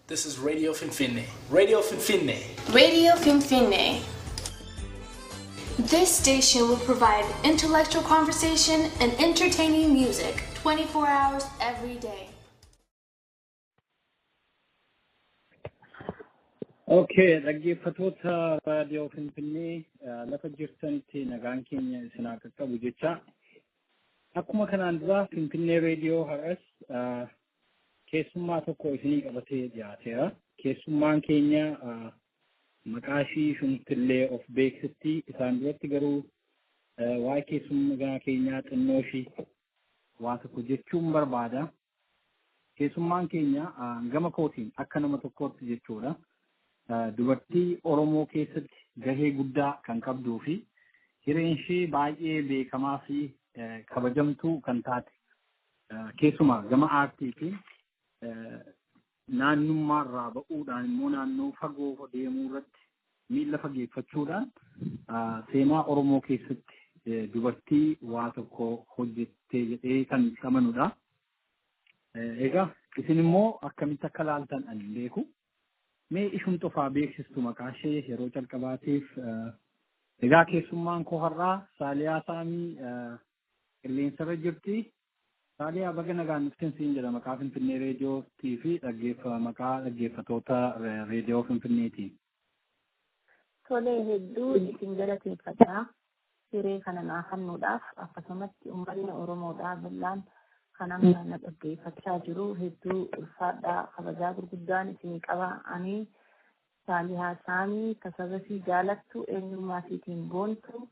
This is Radio Finfinne. Radio Finfinne. Radio Finfinne. This station will provide intellectual conversation and entertaining music 24 hours every day. Okay, dhaggeeffattoota raadiyoo Finfinnee lafa jirtanitti nagaan keenya isin haa qaqqabu jecha. Akkuma kanaan dura Finfinnee reediyoo har'as keessummaa tokko isinii qabatee dhiyaateera. Keessummaan keenya maqaa ishii shumtillee of beeksisti. Isaan duratti garuu waa'ee keessummaa keenyaa xinnoo ishii waa tokko jechuun barbaada. Keessummaan keenya gama kootiin akka nama tokkootti jechuudha. Dubartii Oromoo keessatti gahee guddaa kan qabduu fi hireen ishee baay'ee beekamaa fi kabajamtuu kan taate, keessumaa gama aartii fi naannummaarraa ba'uudhaan immoo naannoo fagoo deemuu irratti miilla fageeffachuudhaan seenaa Oromoo keessatti dubartii waa tokko hojjettee jedhee kan amanudha. Egaa isin immoo akkamitti akka laaltan ani hin beeku. Mee ishum qofaa beeksistu maqaa ishee yeroo calqabaatiif. Egaa keessummaan koo har'aa Saaliyaa Saamii qilleensarra jirti. Saaliyaa, baga nagaan dhufteen siin jedha maqaa Finfinnee reediyootii fi maqaa dhaggeeffatoota reediyoo Finfinneetiin. Tolee, hedduu isin galateeffadha. Hiree kana naa kennuudhaaf, akkasumatti uummanni Oromoodhaa bal'aan kan amma na dhaggeeffachaa jiru hedduu ulfaadhaa, kabajaa gurguddaan isinii qaba. Ani Saalihaa Saamii, kasaba sii jaalattu, eenyummaa siitiin boontu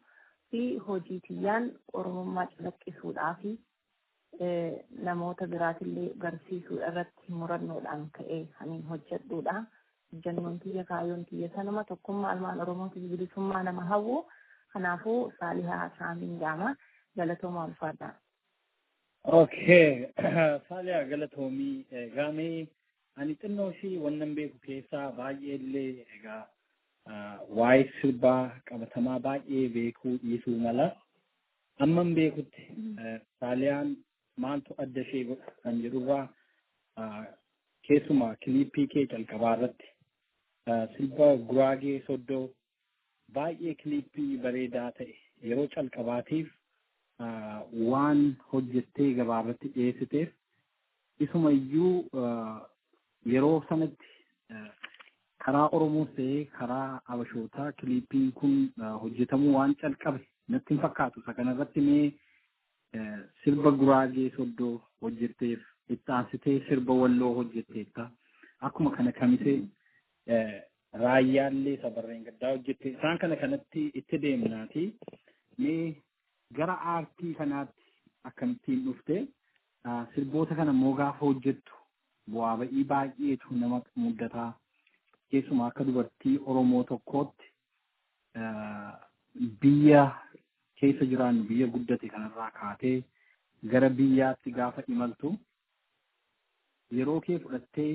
fi hojii tiyyaan Oromummaa calaqqisuudhaa fi namoota biraatillee barsiisuu irratti murannoodhaan ka'ee kan hojjedhudha. Hojjennoon tiyya, kaayyoon tiyya sanuma, tokkummaa ilmaan Oromootiif bilisummaa nama hawwu. Kanaafuu Saalihaa Saamiin jedhama. Galatooma, ulfaadha. Okay, Saaliyaa, galatoomii. Egaa mee ani xinnoo ishii wannan beeku keessaa baay'ee illee, egaa waa'ee sirbaa qabatamaa baay'ee beekuu dhiisuu mala. Amman beekutti Saaliyaan maaltu adda ishee godha kan jedhurraa, keessumaa kiliippii kee calqabaa irratti sirba Guraagee Soddoo baay'ee kiliippii bareedaa ta'e yeroo calqabaatiif waan hojjettee gabaa irratti dhiyeessiteef, isuma iyyuu yeroo sanatti karaa Oromoos ta'ee karaa Abashootaa kiliippiin kun hojjetamuu waan calqabe natti hin fakkaatu. Isa kanarratti mee sirba Guraagee Soddoo hojjetteef itti aansitee sirba Walloo hojjetteetta. Akkuma kana Kamisee, Raayyaallee sabarreen gaddaa hojjette. Isaan kana kanatti itti deemnaati. Mee gara aartii kanaatti akkamittiin dhufte? Sirboota kana immoo gaafa hojjettu bu'aa ba'ii baay'eetu nama mudataa. Keessumaa akka dubartii Oromoo tokkootti biyya keessa jiraannu, biyya guddate kanarraa kaatee gara biyyaatti gaafa imaltu yeroo kee fudhattee,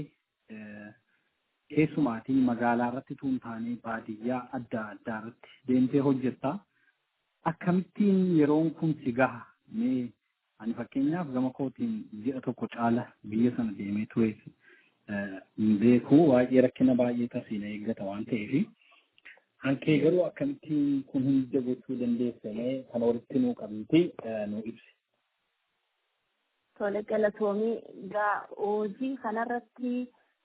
keessumaatii magaalaa irratti tuun taanee baadiyyaa adda addaa irratti deemtee hojjetta. Akkamittiin yeroon kun si gaha? Mee ani fakkeenyaaf gama kootiin ji'a tokko caala biyya sana deemee ture hin beeku, baay'ee rakkina baay'ee tasiina eeggata waan ta'eef. Hankee garuu akkamittiin kun hunda gochuu dandeesse? Mee kana walitti nuu qabiiti nuu ibsi. Tole, galatoomii. Gaa hojii kanarratti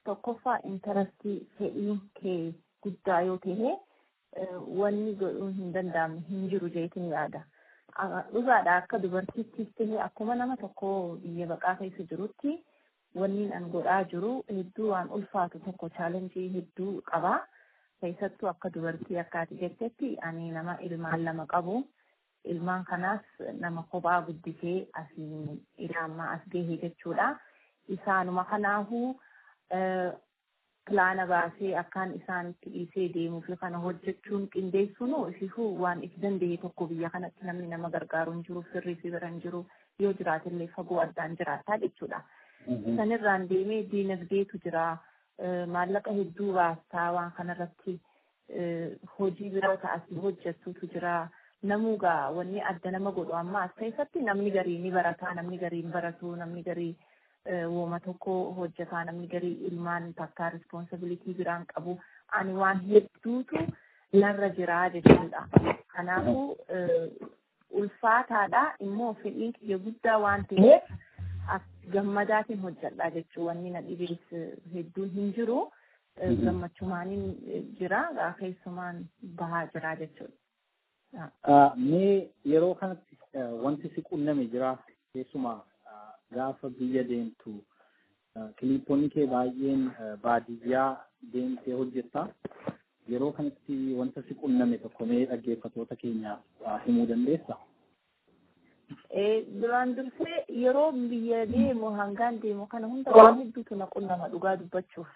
tokkoffaa interest, fedhiin kee guddaa yoo ta'e, wanni godhuun hin danda'amne hin jiru jeetiin yaada. Dhugaadha, akka dubartittis ta'e akkuma nama tokko biyya baqaa keessa jirutti wanni an godhaa jiru hedduu waan ulfaatu tokko, challenge hedduu qaba. Keessattuu akka dubartii, akka ati jettetti, ani nama ilmaan lama qabu. Ilmaan kanaas nama kophaa guddisee asiin ilaamaa as gahe jechuudha. Isaanuma kanaafuu pilaana baasee akkaan isaanitti dhiisee deemuu fi kana hojjechuun qindeessuun ififuu waan if danda'e tokko, biyya kanatti namni nama gargaaru hin jiru, firrii fi bira hin jiru, yoo jiraatillee fagoo addaan jiraataa jechuudha. Sanirraan deemee diinagdeetu jira. Maallaqa hedduu baastaa waan kanarratti, hojii biroo ta'asii hojjettutu jira. Namuu gaa wanni adda nama godhu amma as keessatti namni garii ni barataa, namni garii hin baratu, namni garii Wooma tokko hojjetaa, namni garii ilmaan takkaa responsibility biraan qabu. Ani waan hedduutu narra jiraa jechuudha. Kanaafuu ulfaataadha. Immoo fedhiin kiyya guddaa waan ta'eef gammadaatiin hojjedha jechuu. Wanni na dhibees hedduun hin jiru. Gammachumaaniin jira, keessumaan bahaa jira jechuudha. Mee yeroo kanatti wanti si qunname jira? Keessumaa gaafa biyya deemtu kiliippoonni kee baay'een baadiyyaa deemtee hojjetta. Yeroo kanatti wanta si qunname tokko mee dhaggeeffatoota keenyaaf himuu dandeessaa? Duraan dursee yeroo biyya deemu, hangaan deemu kana hunda waan hedduutu na qunnama dhugaa dubbachuuf.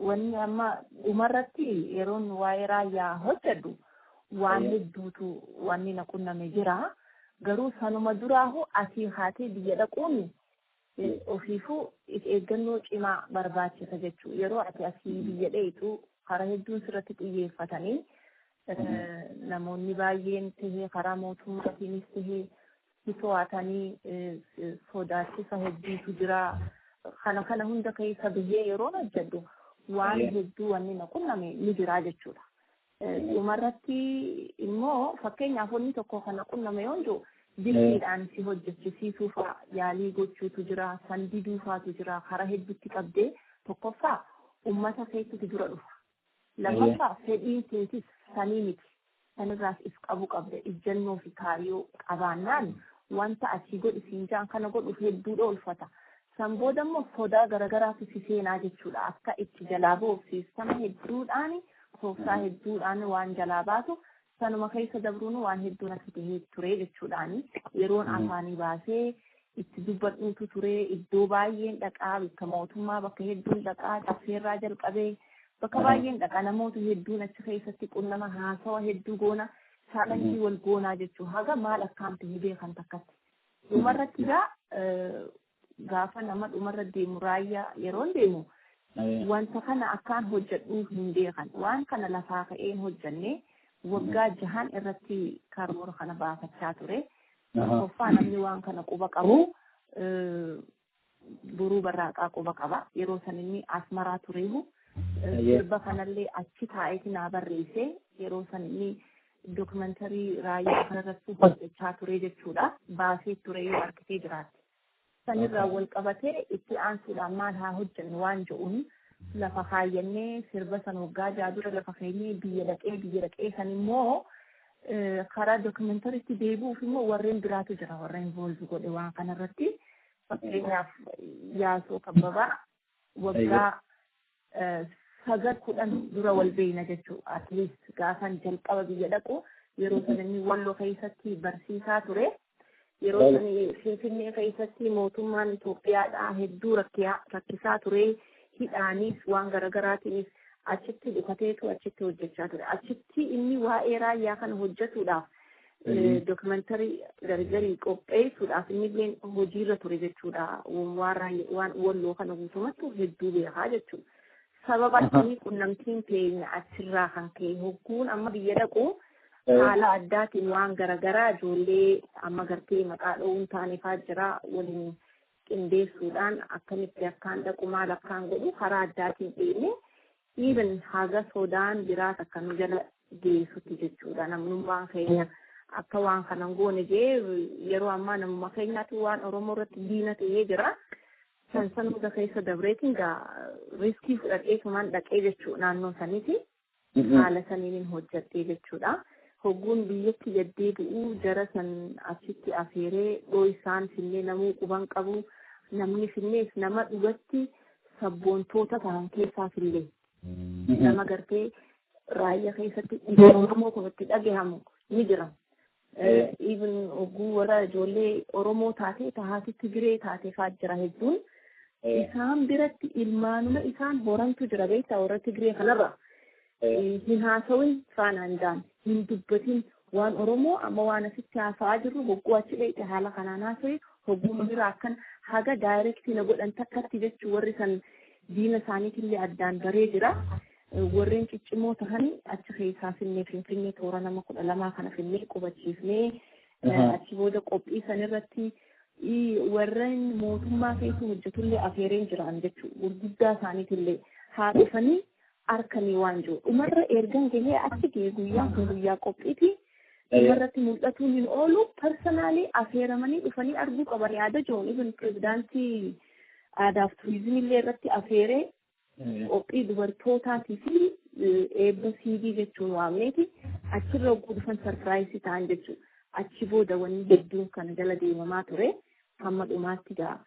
Wanni amma dhumarratti yeroon waa'ee raayyaa hojjedhu waan hedduutu wanni na qunname jira. Garuu sanuma duraahu asii haatee biyya dhaquun ofiifuu if eeggannoo cimaa barbaachisa jechuudha. Yeroo ati asii biyya dheeytu karaa hedduun sirratti xiyyeeffatanii, namoonni baay'een tahee karaa mootummaatiinis tahee si to'atanii sodaachisa hedduutu jira. Kana kana hunda keessa bahee yeroo hojjedhu waan hedduu wanni na qunname ni jira jechuudha. Dhumarratti immoo fakkeenyaaf wanni tokko kana qunname yoo jiru, dirqiidhaan si hojjechisiisuu fa'a yaalii gochuutu jira, san diduu fa'aatu jira. Karaa hedduutti qabdee, tokkoffaa uummata keessatti dura dhufa. Lammaffaa fedhiin keetis sanii miti. Sanirraas if qabu qabda. Ijjannoo fi kaayyoo qabaannaan wanta achii godhi siin jaan kana godhuuf hedduudha ulfata. San booda immoo sodaa garagaraatu si seenaa jechuudha. Akka itti jalaa ba'uuf siistama hedduudhaan, tooftaa hedduudhaan waan jalaa baatu sanuma keessa dabruun waan hedduu natti tahee ture jechuudhaani. Yeroon afaanii baasee itti dubbadhuutu ture. Iddoo baay'een dhaqaa, bakka mootummaa bakka hedduun dhaqaa, caffeerraa jalqabee bakka baay'een dhaqaa, namoota hedduun achi keessatti qunnama, haasawa hedduu goona, challenge wal goonaa jechuu, haga maal akkaan ta'e beekan takkatti. Dhumarratti gaa gaafa nama dhumarra deemu, raayyaa yeroon deemu, wanta kana akkaan hojjedhuu hin beekan. Waan kana lafaa ka'een hojjannee waggaa 6n irratti karoora kana baafachaa ture. Tokkoffaa namni waan kana quba qabu Boruu Barraaqaa quba qaba. Yeroo san inni Asmaraa tureehu sirba kanallee achi taa'eeti naa barreesse. Yeroo san inni documentary raayyaa kanarratti hojjechaa ture jechuudha. Baasee ture yoo harkisee jiraatte. Sanirraa wal qabatee itti aansuudhaan maal haa hojjennu waan jedhuun lafa kaayyannee sirba san waggaa 6 dura lafa keenyee biyya dhaqee san immoo karaa documentaryitti deebi'uuf immoo warreen biraatu jira, warreen involve godhe waan kanarratti. Fakkeenyaaf Yaasoo Kabbabaa waggaa 9, 10 dura wal beeyna jechuudha. At least gaafan jalqaba biyya dhaqu yeroo san inni Walloo keessatti barsiisaa ture. Yeroo san Finfinnee keessatti mootummaan Itoophiyaadhaa hedduu rakkisaa ture. Hidhaanis waan garagaraatiinis achitti dhukateetu achitti hojjechaa ture. Achitti inni waa'ee raayyaa kana hojjetuudhaaf, documentary gargarii qopheessuudhaaf inni illee hojiirra ture jechuudha. Waan Walloo kana guutumatti hedduu beekaa jechuudha. Sababa akkanii qunnamtiin teenya achirraa kan ka'e hogguun amma biyya dhaqu haala addaatiin waan garagaraa ijoollee amma gartee maqaa dha'uun taanefaa jira waliin qindeessuudhaan akkamitti akkaan dhaqu, maal akkaan godhu karaa addaatiin deemee, even haga sodaan biraa takka nu jala geessutti jechuudha. Namnummaan keenya akka waan kanan goone jee yeroo ammaa namuma keenyaatu waan Oromoo irratti diina ta'ee jira. San san hunda keessa dabreetiin gaa risk fudhadheetumaan dhaqee jechuu naannoo saniiti. Haala saniin hojjadhee jechuudha. Hogguun biyyatti gaddeebi'uu jara san achitti afeeree dhoo isaan finnee namuu quban qabu, namni finnees nama dhugatti sabboontoota ta'an keessaa fillee, nama gartee raayyaa keessatti dhibeen Oromoo kun itti dhagahamu ni jira. Even hogguu warra ijoollee Oromoo taatee tahaati Tigiree taatee fa'aa jira hedduun. Isaan biratti ilmaanuma isaan horantu jira, beektaa, warra Tigiree kanarra. Hin haasawin faanaan jaan, hin dubbatin waan Oromoo. Amma waan asitti haasa'aa jirru hogguu achi dheedhe haala kanaan haasa'e, hogguu bira akkan haga direct na godhan takkatti jechuu, warri san diina isaaniitillee addaan baree jira. Warreen ciccimoo ta'an achi keessaa finnee Finfinnee toora nama 12 kana finnee qubachiifnee, achi booda qophii san irratti Warreen mootummaa keessa hojjetullee afeereen jiran jechuudha. Gurguddaa isaaniitillee haa dhufanii harkanii waan jiru. Dhumarra ergan gahee achi gahee guyyaan kun guyyaa qophiiti. Dhumarratti mul'atuun hin oolu personally afeeramanii dhufanii arguu qaban yaada jiruun even pirezidaantii aadaaf turizimii irratti afeeree qophii dubartootaatii fi eebba siidii jechuun waamneeti achirra hogguu dhufan surprise ta'an jechuudha. Achi booda wanni hedduun kana jala deemamaa ture hamma dhumaatti gaa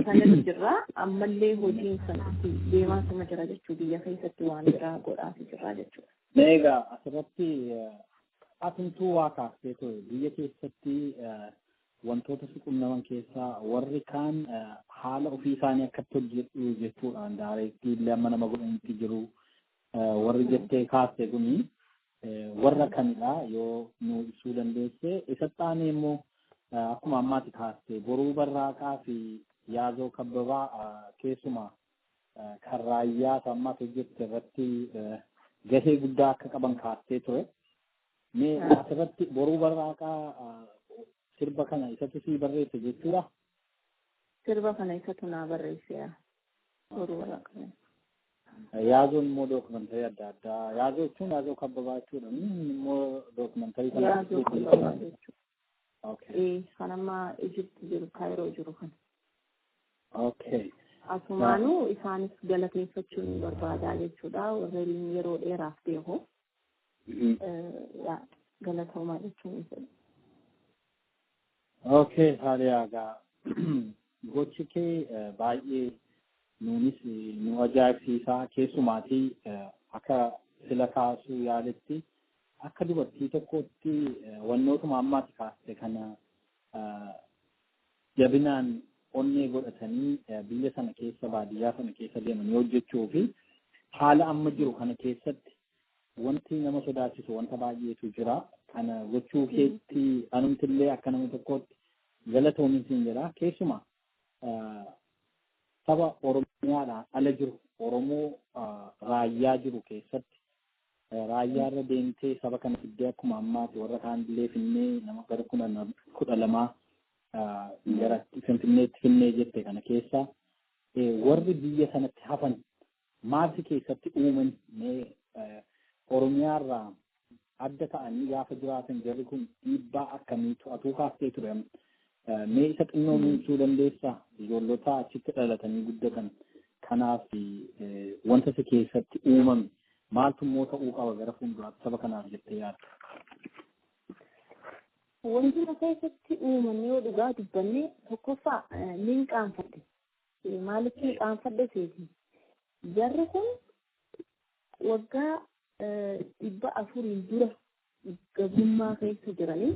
sanarra jirra ammallee hojiin sanatti deemaa sama jira jechuu biyya keessatti waan biraa godhaatu jira jechuudha. Egaa asirratti atumtuu waa kaaftee ture biyya keessatti wantoota si qunnaman keessaa warri kaan haala ofii isaanii akkatti hojjedhu jechuudhaan directly illee amma nama godhanitti jiru warri jettee kaaste kuni warra kamidha yoo nu ibsuu dandeesse? Isatti aanee immoo akkuma ammaati kaaste Boruu Barraaqaa fi Yaazoo Kabbabaa keessumaa kan raayyaa ammaati hojjette irratti gahee guddaa akka qaban kaastee ture. Mee asirratti Boruu Barraaqaa sirba kana isatu sii barreesse jechuudha? Sirba kana isatu naa barreesse Boruu Barraaqaa. Yaazoon immoo dookumantarii adda addaa. Yaazoo jechuun Yaazoo Kabbabaa jechuudha. Inni immoo dookumantarii kana. Yaazoo Kabbabaa jechuudha. Kan amma Ijipti jiru, Kaayiroo jiru kana. Asumaanuu isaanis galateeffachuun ni barbaadaa jechuudha. Warreen yeroo dheeraaf beeku. Galatoomaa jechuun ni fedha. Okay, Saaliyaa egaa gochi kee baay'ee nuunis nu ajaa'ibsiisaa keessumaatii akka sila kaasuu yaaletti akka dubartii tokkootti wannootuma ammaati kaaste kana jabinaan onnee godhatanii biyya sana keessa baadiyyaa sana keessa deemanii hojjechuu fi haala amma jiru kana keessatti wanti nama sodaachisu wanta baay'eetu jira. Kana gochuu keetti anumtillee akka nama tokkootti galatoomin siin jedha. Keessumaa saba Oromiyaadhaan ala jiru Oromoo raayyaa jiru keessatti raayyaa irra deemtee saba kana fiddee akkuma ammaati warra kaanillee finnee nama gara 12 gara Finfinneetti finnee jette kana keessa warri biyya sanatti hafan maalti keessatti uuman mee Oromiyaarraa adda ta'anii gaafa jiraatan jarri kun dhiibbaa akkamiitu atuu kaaftee ture mee isa xinnoo ibsuu dandeessaa ijoollota achitti dhalatanii guddatan kanaaf wanta si keessatti uumame maaltu immoo ta'uu qaba gara fuulduraatti saba kanaaf jettee yaadda? Wanti na keessatti uumame yoo dhugaa dubbanne tokkoffaa nin qaanfadhe. Maaliif ni qaanfadhe seeti? Jarri kun waggaa 400 dura gabrummaa keessa jiranii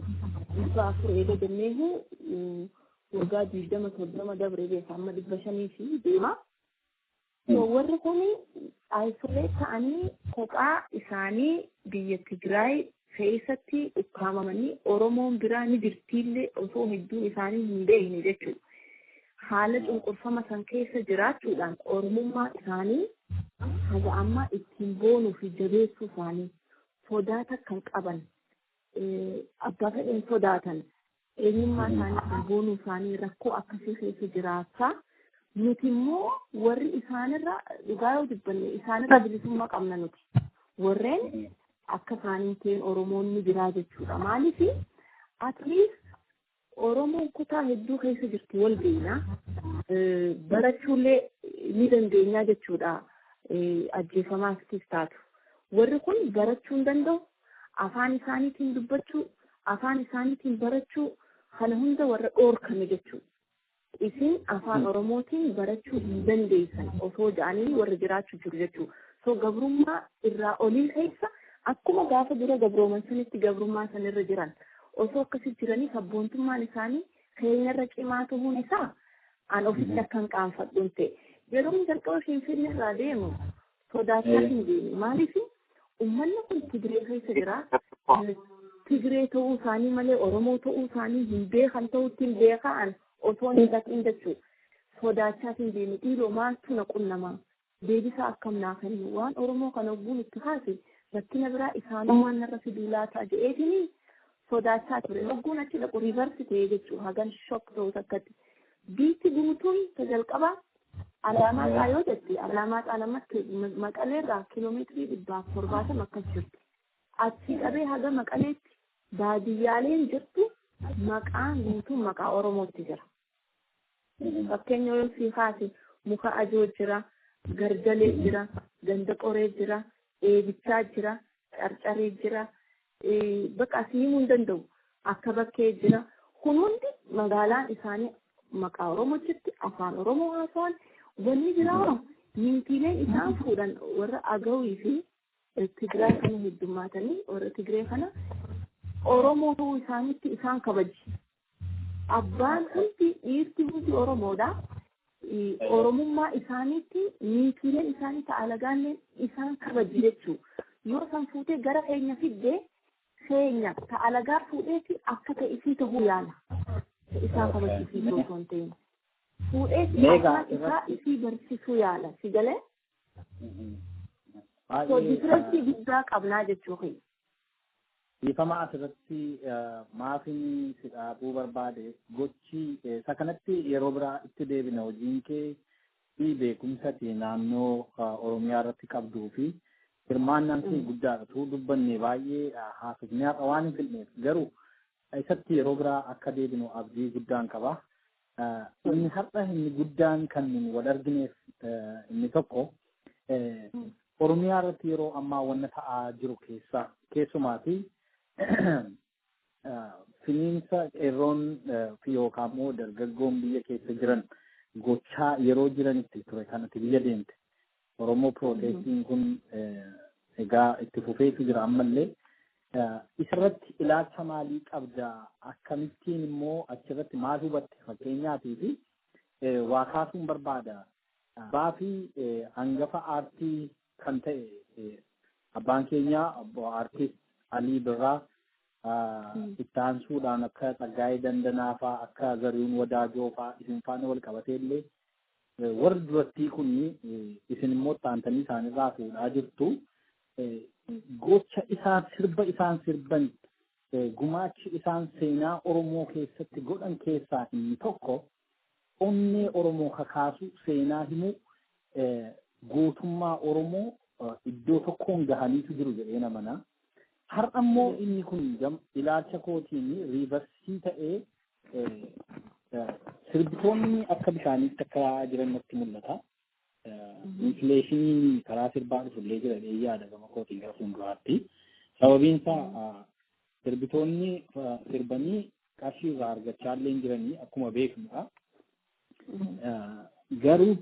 400 eega jenneehu waggaa 20 30 dabre beeka amma 500 fi deema. Warri kun isolate ta'anii kophaa isaanii biyya Tigraay keessatti ukkaamamanii Oromoon biraa ni jirtiillee osoo hedduun isaanii hin beekne jechuudha. Haala cunqurfama san keessa jiraachuudhaan Oromummaa isaanii haga ammaa ittiin boonuu fi jabeessuu isaanii sodaata kan qaban abbaa fedheen sodaatan eenyummaa isaanii ittiin boonuu isaanii rakkoo akkasii keessa jiraachaa nuti immoo warri isaanirra dhugaa yoo dubbanne isaanirra bilisummaa qabna nuti. Warreen akka isaaniin ta'een Oromoon ni jiraa jechuudha. Maaliif at least Oromoon kutaa hedduu keessa jirti wal beekna. Barachuullee ni dandeenya jechuudha. Ajjeefamaafis taatu. Warri kun barachuu hin danda'u. Afaan isaaniitiin dubbachuu, afaan isaaniitiin barachuu kana hunda warra dhoorkame jechuudha. Isin afaan Oromootiin barachuu hin dandeessan osoo jedhanii warra jiraachuu jiru jechuudha. So gabrummaa irraa olii keessa akkuma gaafa dura gabrooman sanitti gabrummaa sanirra jiran osoo akkasii jiranii sabboontummaan isaanii keenyarra cimaa ta'uun isaa an ofitti akkan qaanfadhuun ta'e. Yeroo jalqaba Finfinnee irraa deemu sodaachaa hin deemu. Maaliif uummanni kun Tigree keessa jira. Tigree ta'uu isaanii malee Oromoo ta'uu isaanii hin beekan ta'utti hin beekan osoo hin dhaqin jechuudha. Sodaachaa hin deemu. Dhiiroo maaltu na qunnamaa? Deebisaa akkam naa kennu? Waan Oromoo kana ogguun itti kaase rakkina biraa isaanummaan narra fiduu laata jedheetini Sodaachaa ture. Hogguun achi dhaqu reverse ta'ee jechuudha. Hagan shock ta'u takkatti. Biitti guutuun ta jalqabaa Alaamaa yoo jette, Alaamaa namatti Maqaleerraa kiiloomeetirii 170 akkas jirti. Achii qabee haga Maqaleetti baadiyyaaleen jirtu maqaan guutuun maqaa Oromootti jira. Fakkeenya yoo sii kaase, Muka Ajoo jira, Gargalee jira, Ganda Qoree jira, Eebichaa jira, Carcaree jira, bakka asii himuu hin danda'u. Akka Bakkee jira. Kun hundi magaalaan isaanii maqaa Oromoo jirti, afaan Oromoo haasa'an. Wanni biraa, niitiileen isaan fuudhan warra Agawii fi Tigraay kana heddummaatanii, warra Tigree kana Oromoo ta'uu isaaniitti isaan kabaji. Abbaan hundi, dhiirti hundi Oromoodha. Oromummaa isaaniitti niitiileen isaanii ta'a alagaalleen isaan kabaji jechuudha. Yoo san fuutee gara keenya fiddee, keenya ta alagaa fuudheeti akka ta'e isii ta'uu yaala. Isaa kabajisiisuu osoo hin ta'in. Fuudheeti afaan isaa isii barsiisuu yaala. Si galee? So difference guddaa qabnaa jechuu kiyya. Dhiifama, asirratti maafin si dhaabuu barbaade, gochi isa kanatti yeroo biraa itti deebina. Hojiin kee fi beekumsa naannoo Oromiyaa irratti qabduu fi hirmaannaan kee guddaadha. Tuu dubbanne baay'ee haasofnee har'a waan hin fixneef, garuu isatti yeroo biraa akka deebinu abdii guddaan qaba. Inni har'a inni guddaan kan wal argineef inni tokko, Oromiyaa irratti yeroo ammaa wanna ta'aa jiru keessaa keessumaati finiinsa qeerroon fi yookaan immoo dargaggoon biyya keessa jiran gochaa yeroo jiranitti ture kanatti biyya deemte. Oromoo protestiin kun egaa itti fufeetu jira ammallee. Isarratti ilaalcha maalii qabda? Akkamittiin immoo achirratti maal hubatte? Fakkeenyaatii fi waa kaasuun barbaada. Abbaa fi hangafa aartii kan ta'e abbaan keenya Aartist Alii Birraa, itti aansuudhaan akka Tsaggaayee Dandanaa fa'aa, akka Zarihuun Wadaajoo fa'aa, isin faana wal qabatee illee warri durattii kun, isin immoo itti aantanii isaanirraa fuudhaa jirtu. Gocha isaan, sirba isaan sirban, gumaachi isaan seenaa Oromoo keessatti godhan keessaa inni tokko onnee Oromoo kakaasu, seenaa himuu, gootummaa Oromoo iddoo tokkoon gahaniitu jiru jedhee namana. Har'a immoo inni kun ilaalcha kootiin reverse ta'ee sirbitoonni akka bishaaniitti akka yaa'aa jiran natti mul'ata. Inflationiin karaa sirbaa dhufullee jira jedhee yaada gama kootiin gara fuulduraatti. Sababiin isaa sirbitoonni sirbanii qarshii irraa argachaa illee jiranii akkuma beeknudha. Garuu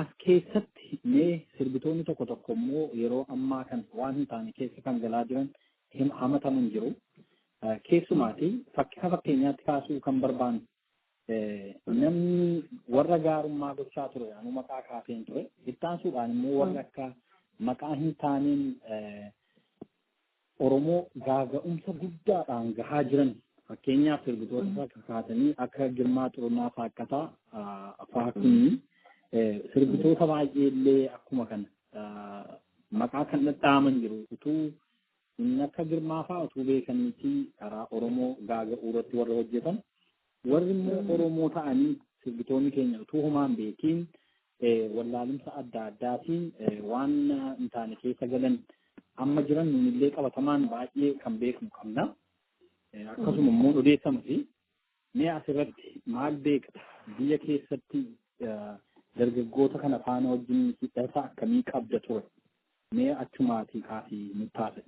as keessatti mee sirbitoonni tokko tokko immoo yeroo ammaa kan waan hin taane keessa kan galaa jiran hamataman jiru. Keessumaati fakka fakkeenyaatti kaasuu kan barbaannu, namni warra gaarummaa gochaa ture anuu maqaa kaaseen ture. Itti aansuudhaan immoo warra akka maqaa hin taaneen Oromoo gaaga'umsa guddaadhaan gahaa jiran, fakkeenyaaf sirbitoota kakaatanii akka Girmaa Xurunaa Faakkataa fa'aa kunii, sirbitoota baay'ee illee akkuma kana maqaa kan dhadhaaman jiru. Utuu inni akka Girmaa fa'aa utuu beekaniitii karaa Oromoo gaaga'uu irratti warra hojjetan, warri immoo Oromoo ta'anii sirbitoonni keenya utuu homaan beekiin wallaalumsa adda addaatiin waan hin taane keessa galan amma jiran nunillee qabatamaan baay'ee kan beeknu qabna. Akkasuma immoo odeeffamuti. Mee asirratti maal beekta? Biyya keessatti dargaggoota kana faana wajjin hidhata akkamii qabda ture? Mee achumaatii kaasii nutti haasa'e.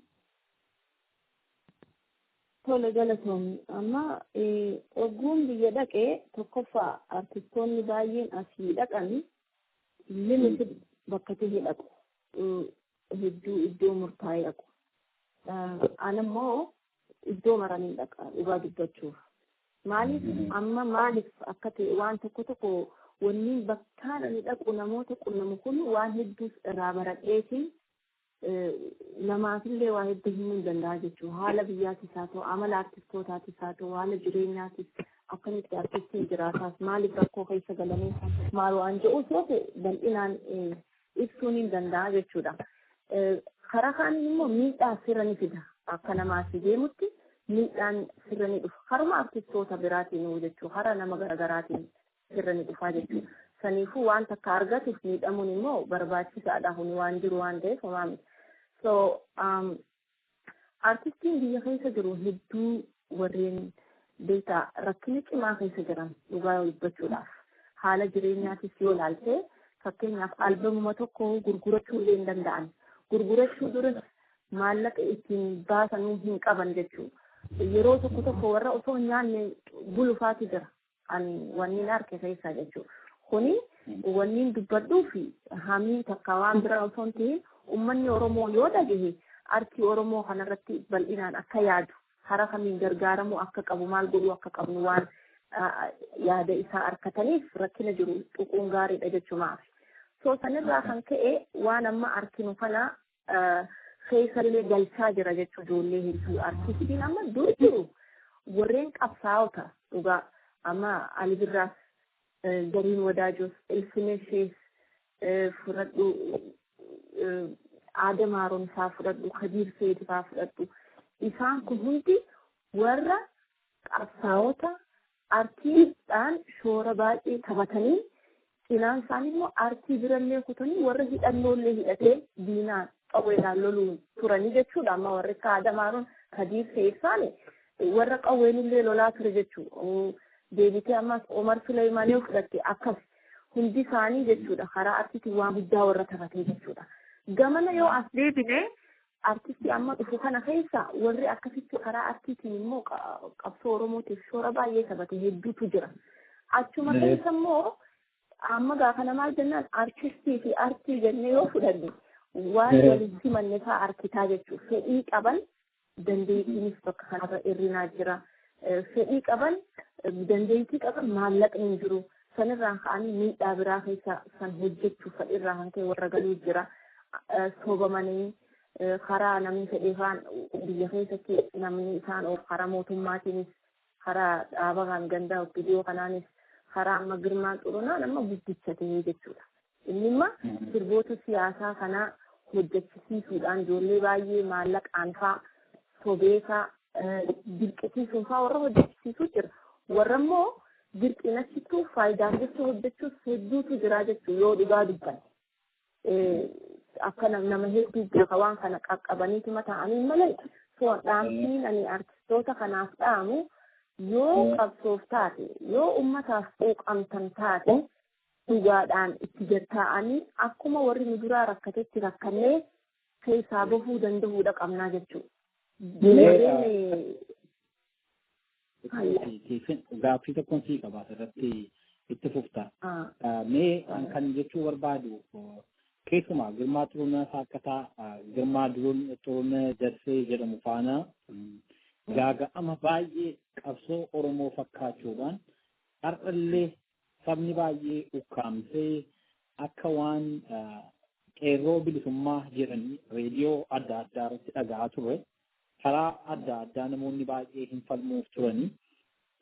Tole, galatoomi. Amma ogguun biyya dhaqee, tokkoffaa artistoonni baay'een asii dhaqan limited bakka ta'e dhaqu. Hedduu iddoo murtaa'e dhaqu. An immoo iddoo maraniin dhaqa dhugaa dubbachuuf. Maaliif amma maaliif akka ta'e waan tokko tokko wanni bakkaan ani dhaqu namoota qunnamu kun waan hedduus irraa baradheetiin namaafillee waa hedduu himuu hin danda'a jechuudha. Haala biyyaatis haa ta'u, amala artistootaatis haa ta'u, haala jireenyaatis, akkamitti artistiin jiraataas, maaliif rakkoo keessa galanii maal waan jedhu yoo ta'e bal'inaan ibsuun hin danda'a jechuudha. Karaa kaaniin immoo miidhaa sirra ni fida. Akka namaatti deemutti Miidhaan sirra ni dhufa. Haruma artistoota biraatiin jechuudha. Hara nama garaagaraatiin sirra ni dhufaa jechuudha. Saniifuu waan takka argatuuf miidhamuun immoo barbaachisaadha. Kuni waan jiru waan ta'eef homaa miti. So artistiin biyya keessa jiru hedduu warreen beektaa rakkina cimaa keessa jiran, dhugaa dubbachuudhaaf, haala jireenyaatis yoo ilaalte, fakkeenyaaf albamuma tokko gurgurachuu illee hin danda'an. Gurgurachuu duras maallaqa ittiin baasanuu hin qaban jechuudha. Yeroo tokko tokko warra osoo hin nyaanne bulufaatu jira. Ani wanni harka keessaa jechuudha. Kuni wanni dubbadhuu fi hamii takka waan biraa osoo hin ta'in, uummanni Oromoo yoo dhagahe artii Oromoo kanarratti bal'inaan akka yaadu, hara kamiin gargaaramuu akka qabu, maal godhuu akka qabnu waan yaada isaa harkataniif rakkina jiru tuquun gaariidha jechumaaf. So sanirraa kan ka'e waan amma arkinu kana keessallee galchaa jira jechuu ijoollee hedduu. Artistiin amma dur jiru warreen qabsaa'ota dhugaa amma Ali Birraas, Gariin Wadaajoos, Ilfineshees fudhadhu, Aadam Haaromsaa fudhadhu, Kabiir Seetifaa fudhadhu. Isaan kun hundi warra qabsaa'ota artiidhaan shoora baay'ee taphatanii, cinaan isaanii immoo artii birallee kutanii warra hidhannoollee hidhatee diinaan qawweedhaan loluun turanii jechuudha. Amma warri akka Aadam Haaruun, Kadiir Seefaani warra qawweenillee lolaa ture jechuudha. Deebitee ammas Omar Suleymaan yoo fudhatte akkas hundi isaanii jechuudha, karaa artiitiin waan guddaa warra taphatee jechuudha. Gamana yoo as deebine, artistii amma dhufu kana keessa warri akkasitti karaa artiitiin immoo qabsoo Oromootiif shoora baay'ee taphate hedduutu jira. Achuma keessa immoo amma gaafa namaa jennaan artistii fi artii jennee yoo fudhanne waan walitti simanne fa'aa arkitaa jechuudha. Fedhii qaban dandeettiinis bakka kanarra hir'inaa jira. Fedhii qaban, dandeettii qaban, maallaqni hin jiru. Sanirraan ka'anii miidhaa biraa keessa san hojjechuuf fedhirraa kan ka'e warra galuu jira. Soobamanii karaa namni fedhee faan biyya keessatti namni isaan oofu karaa mootummaatiinis, karaa dhaaba kan gandaa viidiyoo kanaanis, karaa amma Girmaa Xurunaan amma guddicha ta'ee jechuudha. Inni imma sirboota siyaasaa kanaa hojjechisiisuudhaan ijoollee baay'ee maallaqaan faa sobee faa dirqisiisuun faa warra hojjechisiisuu jira. Warra immoo dirqiin achittuu faayidaaf jecha hojjechuus hedduutu jira jechuudha yoo dhugaa dubbanne. Akka nama hedduu beeka waan kana qaqqabaniituma ta'anii malee. So dhaamsiin ani artistoota kanaaf dhaamu, yoo qabsoof taate, yoo ummataaf quuqamtan taate, dhugaadhaan itti gatta'anii akkuma warri nu duraa rakkatetti rakkannee keessaa bahuu danda'uudha qabnaa jechuudha. Gaaffii tokkoon sii qaba, asirratti itti fufta. Mee kan jechuu barbaadu, keessumaa Girmaa Xurunaa Saakkataa, Girmaa Xurunaa Darsee jedhamu faana gaaga'ama baay'ee qabsoo Oromoo fakkaachuudhaan har'allee sabni baay'ee ukkaamsee akka waan qeerroo bilisummaa jedhanii reediyoo adda addaa irratti dhaga'aa turre, karaa adda addaa namoonni baay'ee hin falmuuf turanii.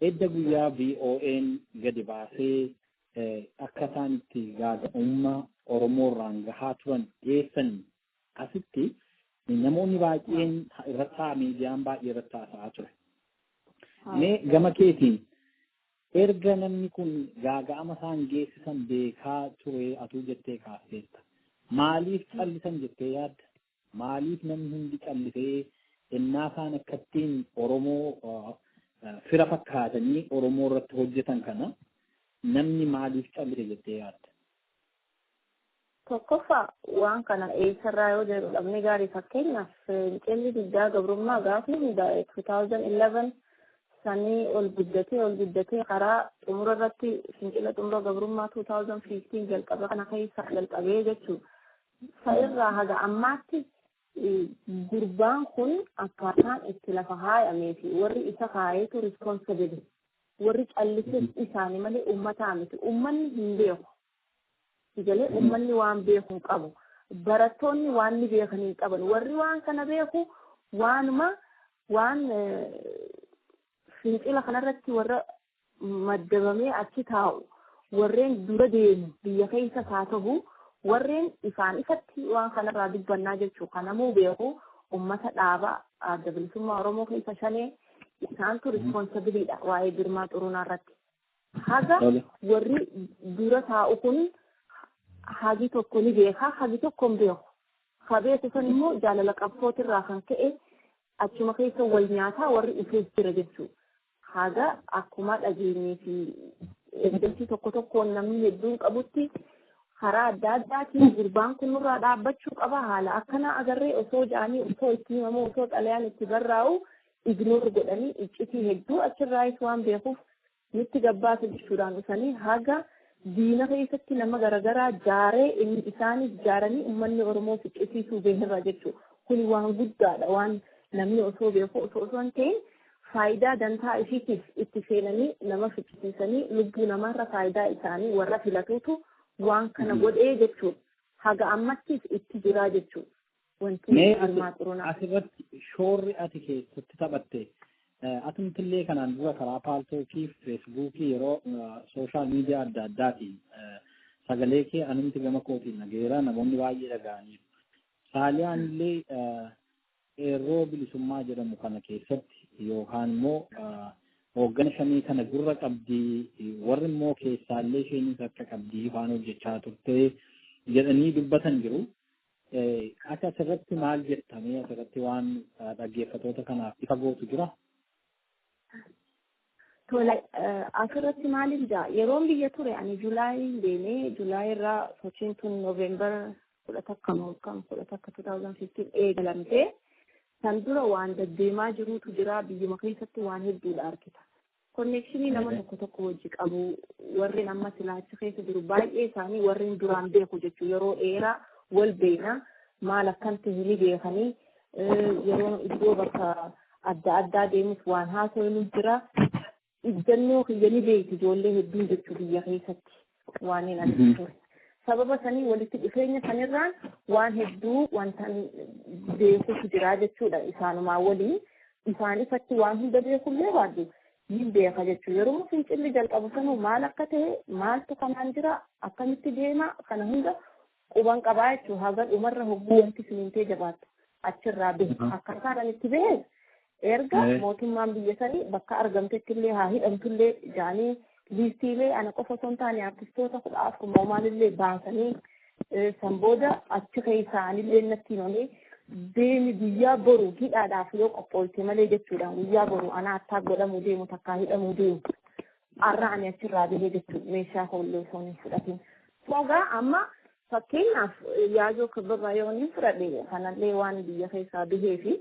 Edda guyyaa VOA'n gadi baasee akka isaan itti gaaga'ummaa Oromoo irraan gahaa turan dhiyeessan asitti namoonni baay'een irratti, miidiyaan baay'ee irratti haasa'aa ture. Mee gama keetiin erga namni kun gaaga'ama isaan geessisan beekaa ture atuu jettee kaasteetta. Maaliif callisan jettee yaadda? Maaliif namni hundi callisee ennaa isaan akkattiin Oromoo fira fakkaatanii Oromoo irratti hojjetan kana namni maaliif callise jettee yaadda? Tokkoffaa, waan kana eessarraa yoo jedhu dhabne gaarii, fakkeenyaaf fincilli diddaa gabrummaa gaafni hundaa'e 2011 sanii ol guddatee ol guddatee karaa xumura irratti fincila xumura gabrummaa 2015 jalqaba kana keessa jalqabee jechuudha. Sa'irraa haga ammaatti gurbaan kun akkaataan itti lafa haayamee fi warri isa kaayeetu responsible, warri callisee isaanii malee uummataa miti. Uummanni hin beeku. Ijalee uummanni waan beeku hin qabu. Barattoonni waan ni beekan hin qaban. Warri waan kana beeku waanuma waan fincila kanarratti warra maddabamee achi taa'u, warreen dura deemu biyya keessa haa ta'u, warreen ifaan ifatti waan kanarraa dubbannaa jechuu kanamuu beeku ummata dhaaba Adda Bilisummaa Oromoo keessa shanee Isaantu responsibiliidha waa'ee Girmaa Xurunaa irratti. Haga warri dura taa'u kun hagi tokko ni beeka, hagi tokko hin beeku. Ka beeku sun immoo jaalala qabsootirraa kan ka'e achuma keessa wal nyaataa warri dhufees jira jechuudha. Haga akkuma dhageenyee fi evidensii tokko tokkoon namni hedduun qabutti karaa adda addaatiin gurbaan kun nurraa dhaabbachuu qaba, haala akkanaa agarree osoo ja'anii, osoo itti himamu, osoo xalayaan itti barraa'u ignore godhanii, iccitii hedduu achirraayis waan beekuuf nutti gabbaasa jechuudhaan dhufanii haga diina keessatti nama garagaraa jaaree inni isaanis jaaranii uummanni Oromoo ficcisiisuu beekarra jechuudha. Kuni waan guddaadha, waan namni osoo beeku osoo hin ta'in faayidaa dantaa ishiitiif itti seenanii nama ficcisiisanii lubbuu namaarra faayidaa isaanii warra filatuutu waan kana godhee jechuudha. Haga ammattis itti jiraa jechuudha. Wanti Girmaa Xurunaa. Asirratti shoorri ati keessatti taphatte, atumtillee kanaan dura karaa Paaltookii fi Feesbuukii yeroo social media adda addaatiin sagalee kee anumti gama kootiin dhageera, namoonni baay'ee dhaga'aniiru. Saaliyaan illee qeerroo bilisummaa jedhamu kana keessatti yookaan immoo hooggana shanii kana gurra qabdii, warri immoo keessaallee isheenis akka qabdii waan hojjechaa turte jedhanii dubbatan jiru. Ati asirratti maal jettamee asirratti waan dhaggeeffatoota kanaaf ifa gootu jira? Tola, asirratti maaliif jaa, yeroon biyya ture ani July deemee, July irraa sochiin tun November 11 moo kam 11 2015 eegalamtee, san dura waan deddeemaa jirutu jira, biyyuma keessatti waan hedduudha argita. Connectionii nama tokko tokko wajji qabu, warreen amma silaachi keessa jiru baay'ee isaanii warreen duraan beeku jechuudha, yeroo dheeraa wal beekna, maal akkan ta'e ni beekanii, yeroo iddoo bakka adda addaa deemus waan haasawinu jira. Ijjannoo kiyya ni beekti ijoollee hedduun jechuu biyya keessatti waan hin arginu ture. Sababa sanii walitti dhufeenya sanirraan waan hedduu wanta beekutu jira jechuudha isaanumaa waliin. Isaan ifatti waan hunda beekullee baadhu ni beeka jechuudha. Yeroo fincilli jalqabu sanuu maal akka ta'e, maaltu kanaan jira, akkamitti deema, kana hunda quban qabaa jechuudha. Haga dhumarra hogguu wanti simintee jabaattu achirraa bahe. Akkaataan itti bahe erga mootummaan biyya sanii bakka argamtetti illee haa hidhamtullee jaanii liistiilee ana qofa osoo hin taane artistoota 14 moo maalillee baasanii, san booda achi keessaa anillee natti himamee deemi, guyyaa boru hidhaadhaaf yoo qophooyte malee jechuudha, guyyaa boru ana attaa godhamuu deemu, takkaa hidhamuu deemu, har'a ani achirraa bahee jechuudha meeshaa hoollee osoo hin fudhatin. Sogaa amma fakkeenyaaf Yaazoo Kabbabaa yoo hin fudhadhe, kanallee waan biyya keessaa bahee fi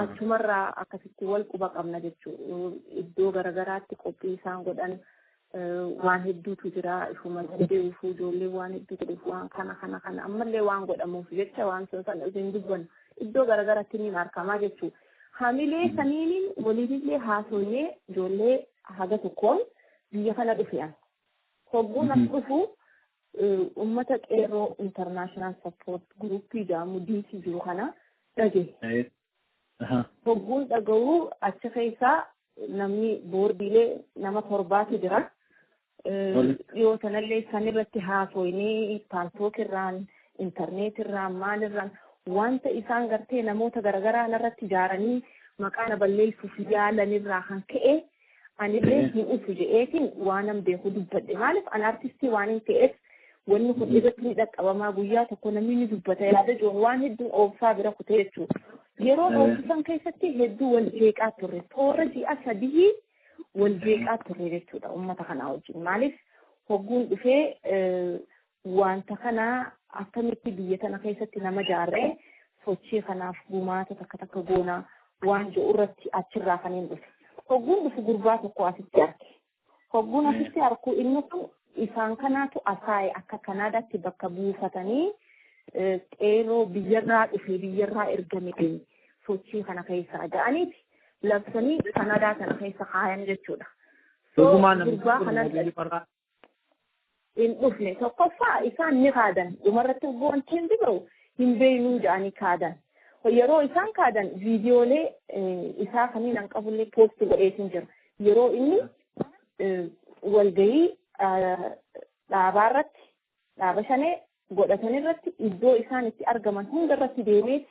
achumarraa akkasitti wal quba qabna jechuudha. Iddoo garagaraatti qophii isaan godhan waan hedduutu jira. Ifuma danda'uuf ijoollee waan hedduu godhuuf waan kana kana kana ammallee waan godhamuuf jecha waan sun sana hin dubbannu iddoo garagaraatti ni argamaa jechuudha. Hamilee saniiniin waliinillee haasofnee ijoollee haga tokkoon biyya kana dhufe an. Hogguun as dhufu uummata qeerroo international support groupii jedhamu DC jiru kana dhagaye. Hogguun dhaga'uu achi keessaa namni boordiilee nama torbaatu jira. Dhiyoo sanallee sanirratti haasofnee Paltalk irraan, intarneet irraan, maalirraan wanta isaan gartee namoota garagaraa narratti ijaaranii maqaa na balleessuuf yaalanirraa kan ka'e anillee hin dhufu jedheetiin waanan beeku dubbadhe. Maaliif an artistii waan hin ta'eef wanni kun irratti ni dhaqqabamaa, guyyaa tokko namni ni dubbata yaada jiru waan hedduun oobsaa bira kutee jechuudha. Yeroo oobsisan keessatti hedduu wal jeeqaa turre, toora ji'a 3 wal jeeqaa turre jechuudha uummata kanaa wajjin. Maaliif hogguun dhufee wanta kana akkamitti biyya tana keessatti nama jaarree sochii kanaaf gumaata takka takka goonaa waan jedhu irratti achirraa kan hin dhufe. Hogguun dhufu gurbaa tokko asitti arge. Hogguun asitti arku inni kun isaan kanaatu asaa'e akka Kanaadaatti bakka buufatanii qeerroo biyyarraa dhufe, biyyarraa ergame sochii kana keessaa ja'aniiti labsanii Kanaadaa kana keessa kaayan jechuudha. Dhugumaan namni kun hin dhufne, tokkoffaa isaan ni kaadan, dhumarratti wanti hin jiru hin beeknuu jedhanii kaadan. Yeroo isaan kaadan viidiyoolee isaa kanneen an qabullee post godheetiin jira. Yeroo inni walgahii dhaabaa irratti, dhaaba shanee godhatan irratti, iddoo isaan itti argaman hunda irratti deemeeti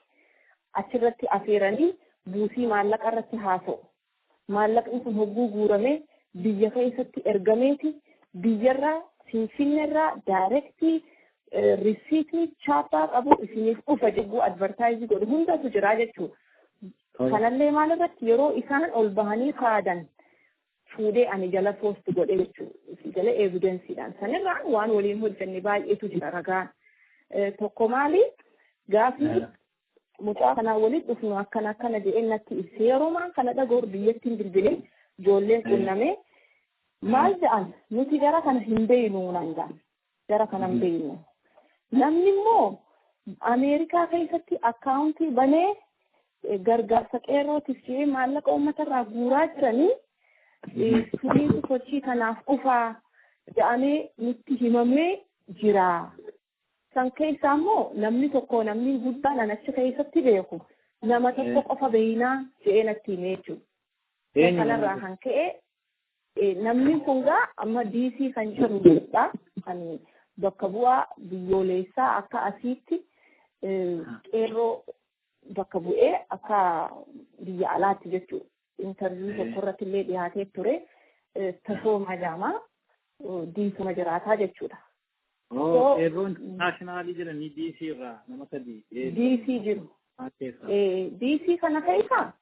achirratti afeeranii buusii maallaqa irratti haasa'u. Maallaqni kun hogguu guuramee biyya keessatti ergameeti, biyyarraa Finfinneerraa direct risiitii chaappaa qabu isiniif dhufa jegguu advertise godhu hundatu jira jechuudha. Kanallee maalirratti yeroo isaan ol bahanii kaadan fuudhee ani jala post godhe jechuudha. Jala evidenceiidhaan. Sanirraan waan waliin hojjenne baay'eetu jira ragaan. Tokko maali, gaafni mucaa kanaan walitti dhufnu akkana akkana jedhee natti ibse, yeroo maan kana dhaga'u biyyattiin bilbilee ijoolleen qunnamee, maal jedhan, nuti gara kana hin beeynu naan jedhan, gara kana hin beeynu. Namni immoo Ameerikaa keessatti akkaawuntii banee gargaarsa qeerrootiif jedhee maallaqa uummatarraa guuraa jiranii suniitu sochii kanaaf dhufaa jedhamee nutti himamee jira. San keessaa immoo namni tokko, namni guddaan an achi keessatti beeku nama tokko qofa beeynaa jedhee natti himee jechuudha. Kanarraa kan ka'e namni kun gaa amma DC kan jirudha. Kan bakka bu'aa biyyoolessaa akka asiitti qeerroo bakka bu'ee akka biyya alaatti jechuudha. Interview tokko irratti illee dhiyaatee ture. Tasoomaa Jaamaa diisuma jiraataa jechuudha. Qeerroon national jedhanii DC irraa nama sadii. DC jiru. DC kana keessa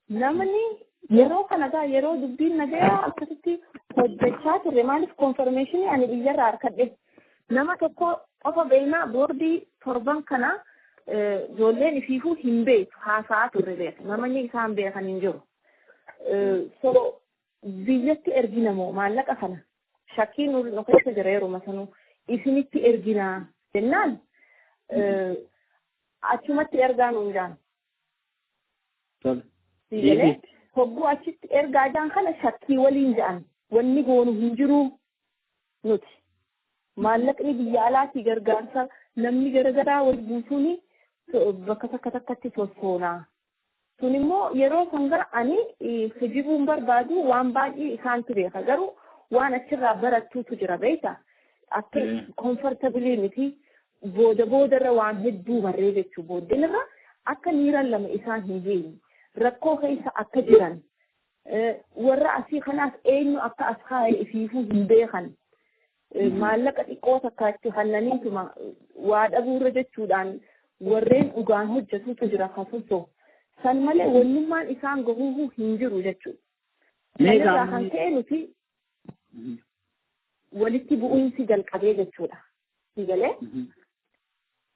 namni yeroo kana gaa yeroo dubbiin nagayaa akkasitti hojjechaa turre, maaliif confirmation ani biyyarraa harkadhe, nama tokko qofa beeknaa, boordii torban kana ijoolleen ifiifuu hin beektu, haasa'aa turre beeka, namni isaan beekan hin jiru. So biyyatti erginamoo maallaqa kana shakkii nu keessa jira, yeruma sanuu isinitti erginaa jennaan achumatti ergaa nuun jaan. Hogguu achitti ergaa jaan kana shakkii waliin ja'an, wanni goonu hin jiru nuti. Maallaqni biyya alaatii gargaarsa namni garagaraa wal buusuuni bakka takka takkatti sossoonaa. Sun immoo yeroo san gara ani hijibuun barbaadu, waan baay'ee isaantu beeka, garuu waan achirraa barattuutu jira beekta. Akka comfortable miti, booda boodarra waan hedduu barree jechuu, booddeenirra akka niiran lama isaan hin geenye, rakkoo keessa akka jiran, warra asii kanaas eenyu akka as kaa'e ifiifuu hin beekan. Maallaqa xiqqoo takka itti kannaniituma waa dhabuurra jechuudhaan warreen dhugaan hojjetutu jira kasuso. San malee wannummaan isaan gahuuhuu hin jiru jechuudha. Kanarraa kan ka'e nuti walitti bu'uunsi jalqabee jechuudha. Galee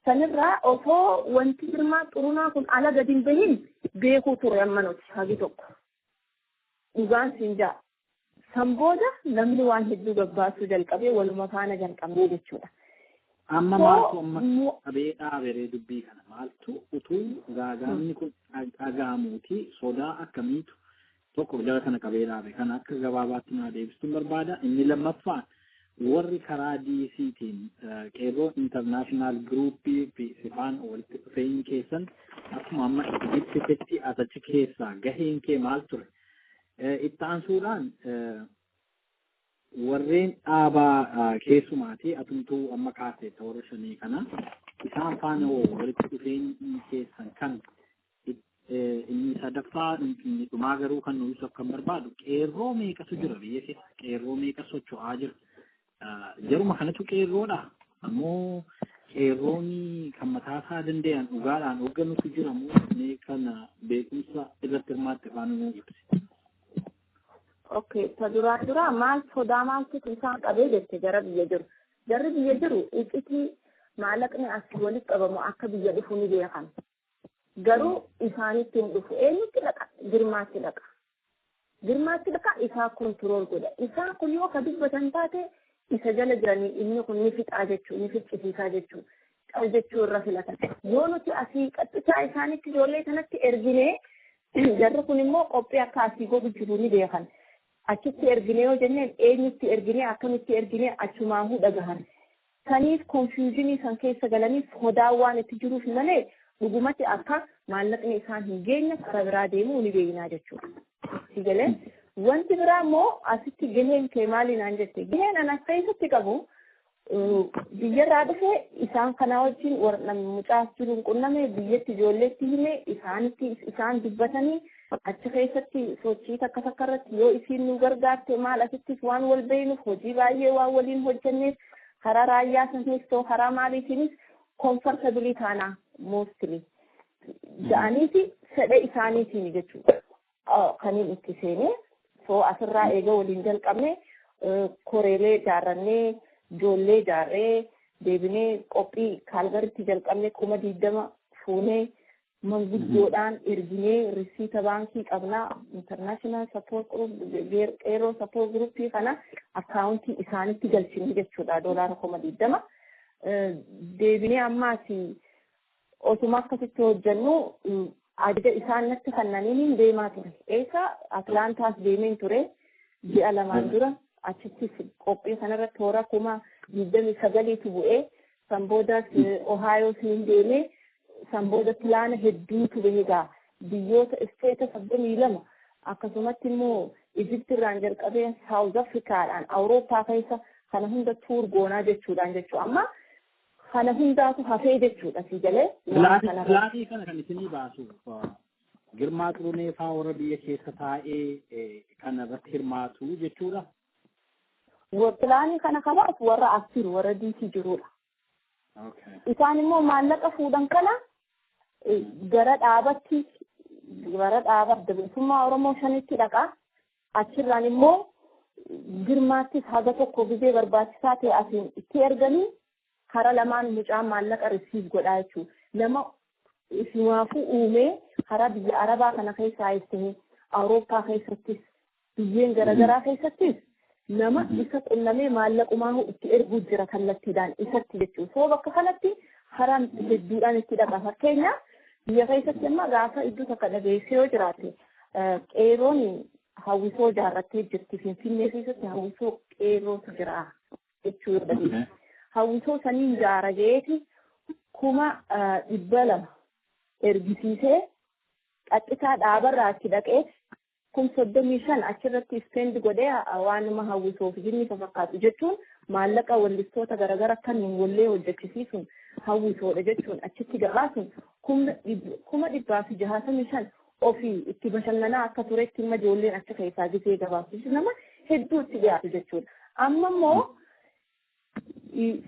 sanirraa osoo wanti Girmaa Xurunaa kun ala gadi hin bahin beekuu ture amma nuti hagi tokko. Dhugaan siin jaa. San booda namni waan hedduu gabbaasuu jalqabee waluma faana jalqabee jechuudha. Amma maaltu amma qabee dhaaberee dubbii kana, maaltu utuu gaagaamni kun dhaga'amuuti, sodaa akkamiitu tokko jara kana qabee dhaabe kana akka gabaabaatti naa deebisuun barbaada. Inni lammaffaan, warri karaa DCtiin qeerroo international groupii fi sifaan walitti dhufeenyi keessan akkuma amma ibsitetti as achi keessaa gaheen kee maal ture? Itti aansuudhaan warreen dhaabaa keessumaati atumtuu amma kaasee warra shanii kana isaan faana walitti dhufeenyi keessan kan. Inni sadaffaa, inni dhumaa garuu kan nuyi ibsuuf kan barbaadu, qeerroo meeqatu jira biyya keessa, qeerroo meeqa socho'aa jira? Jaruma kanatu qeerroodha ammoo qeerroon kan mataa isaa danda'an dhugaadhaan hoogganutu jira moo? Mee kana beekumsa irratti hirmaatte faana nuu ibsi. Okay, ta duraa dura maal sodaa maaltu isaan qabee jette jara biyya jiru. Jarri biyya jiru iccitii maallaqni asii walitti qabamu akka biyya dhufu ni beekan. Garuu isaanitti hin dhufu. Eenyutti dhaqa? Girmaatti dhaqa. Girmaatti dhaqa, isaa control godha. Isaan kun yoo ka dubbatan taate isa jala jiranii inni kun ni fixaa jechuu, ni ficcisiisaa jechuu. Qal jechuu irra filatan. Yoo nuti asii qaxxisaa isaanitti ijoollee kanatti erginee, jarri kun immoo qophii akka asii godhu jiru ni beekan. Achitti erginee yoo jenneen, eenyutti erginee, akkamitti erginee, achumaahuu dhagahan. Saniif confusionii san keessa galanii sodaa waan itti jiruuf malee dhugumatti akka maallaqni isaan hin geenye karaa biraa deemuu ni beeknaa jechuudha. Si galee, wanti biraa immoo asitti gaheen kee maali naan jette, gaheen an as keessatti qabu biyyarraa dhufe isaan kanaa wajjin mucaa jiruun qunname, biyyatti ijoolleetti hime, isaanitti isaan dubbatanii. Achi keessatti sochii takka takka irratti yoo isiin nu gargaarte, maal, asittis waan wal beeynuuf, hojii baay'ee waan waliin hojjenneef, karaa raayyaa sanis ta'u karaa maaliitiinis comfortable taanaa mostly ja'aniiti fedha isaaniitiin jechuudha. Kaniin itti seenee, so asirraa eega waliin jalqabne, koreelee ijaarrannee, ijoollee ijaarree, deebinee qophii Kaalgaritti jalqabne. 20,000 fuunee manguddoodhaan erginee, risiita baankii qabnaa, international support group, qeerroo support groupii kana akkaawuntii isaanitti galchine jechuudha, $20,000. Deebinee ammaas osuma akkasitti hojjennu, ajaja isaan natti kennaniin deemaa ture. Eessa, Atlaantaas deemeen ture ji'a 2n dura. Achittis qophii kanarratti toora 29,000tu bu'ee. San boodas Ohaayoos niin deemee. San booda pilaana hedduutu bahe gaa, biyyoota isteeta 32, akkasumatti immoo Ijipti irraan jalqabee Saawuz Afrikaadhaan Awurooppaa keessa kana hunda tour goonaa jechuudhaan jechuu. Amma kana hundaatu hafee jechuudha, si galee. Pilaanii kana kan isinii baasu Girmaa Xurunee faa warra biyya keessa taa'ee kana irratti hirmaatu jechuudha. Pilaanii kana kabaasu warra as jiru, warra diisii jirudha. Isaan immoo maallaqa fuudhan kana gara dhaabatti, gara dhaaba Adda Bilisummaa Oromoo shanitti dhaqa. Achirraan immoo Girmaattis haga tokko gizee barbaachisaa ta'e asiin itti erganii, karaa lamaan mucaan maallaqa receive godhaa jechuudha. Nama isimaafuu uumee karaa biyya Arabaa kana keessaa ta'e, Awurooppaa keessattis, biyyeen garaagaraa keessattis nama isa qunnamee maallaqumaa itti erguu jira kallattiidhaan isatti jechuudha. So bakka kanatti karaa hedduudhaan itti dhaqa. Fakkeenyaaf, biyya keessatti amma gaafa iddoo takka dhageessee yoo jiraate, qeerroon hawwisoo ijaarrattee jirti. Finfinnee keessatti hawwisoo qeerrootu jira jechuu yoo dhageesse. Hawwisoo saniin ijaara jeeti 200,000 ergisiisee, qaxxisaa dhaabarraa achi dhaqee 35,000 achirratti spend godhee, waanuma hawwisoo fi jinni fakkaatu jechuun, maallaqa wallistoota garaagara kan wallee hojjechisiisuun hawwisoodha jechuun achitti gabaasuun 165,000 ofii itti bashannanaa akka turetti imma ijoolleen achi keessaa gisee gabaasu nama hedduu itti dhiyaatu jechuudha. Amma immoo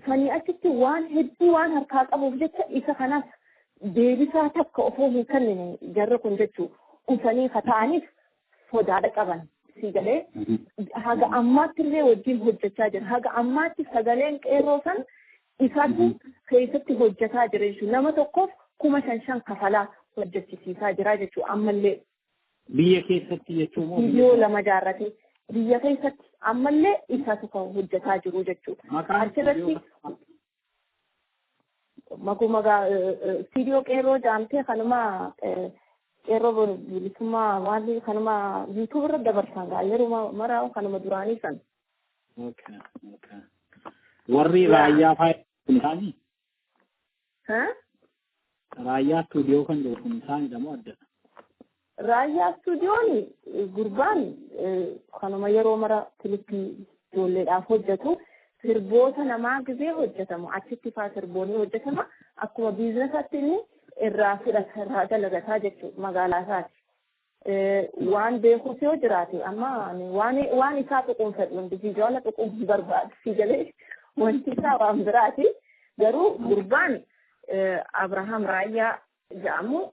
sanii achitti waan hedduu waan harkaa qabuuf jecha, isa kanas deebisaa takka osoo hin kennine jarri kun jechuu dhufanii kata'aniif sodaadha qaban, si galee. Haga ammaatti illee wajjin hojjechaa jira. Haga ammaatti sagaleen qeerroo san isatu keessatti hojjetaa jira jechuudha. Nama tokkoof 5,000 kafalaa hojjechisiisaa jira jechuudha ammallee. Biyya keessatti jechuun moo? Viidiyoo lama jaarrate biyya keessatti ammallee isatu kan hojjetaa jiru jechuudha. Achirratti maguma istiidiyoo qeerroo jaamtee, kanuma qeerroo bilisummaa waan kanuma YouTube irra dabarsan gaa, yeroo maraa kanuma duraanii san. Warri raayyaa fa'aa kun isaanii? Raayyaa istuudiyoo kan jiru kun isaanidha moo adda? Raayyaa istuudiyoon gurbaan kanuma yeroo mara kilipii ijoolleedhaaf hojjetu, sirboota namaa gizee hojjetamu achitti faa sirboonni hojjetama, akkuma biizinasatti inni irraa fudhata, irraa dalagataa jechuudha magaalaa isaati. Waan beekuus yoo jiraate, amma waan isaa tuquun fedhu, individual tuquun hin barbaadu, si galee, wanti isaa waan biraati. Garuu gurbaan Abrahaam Raayyaa jedhamu,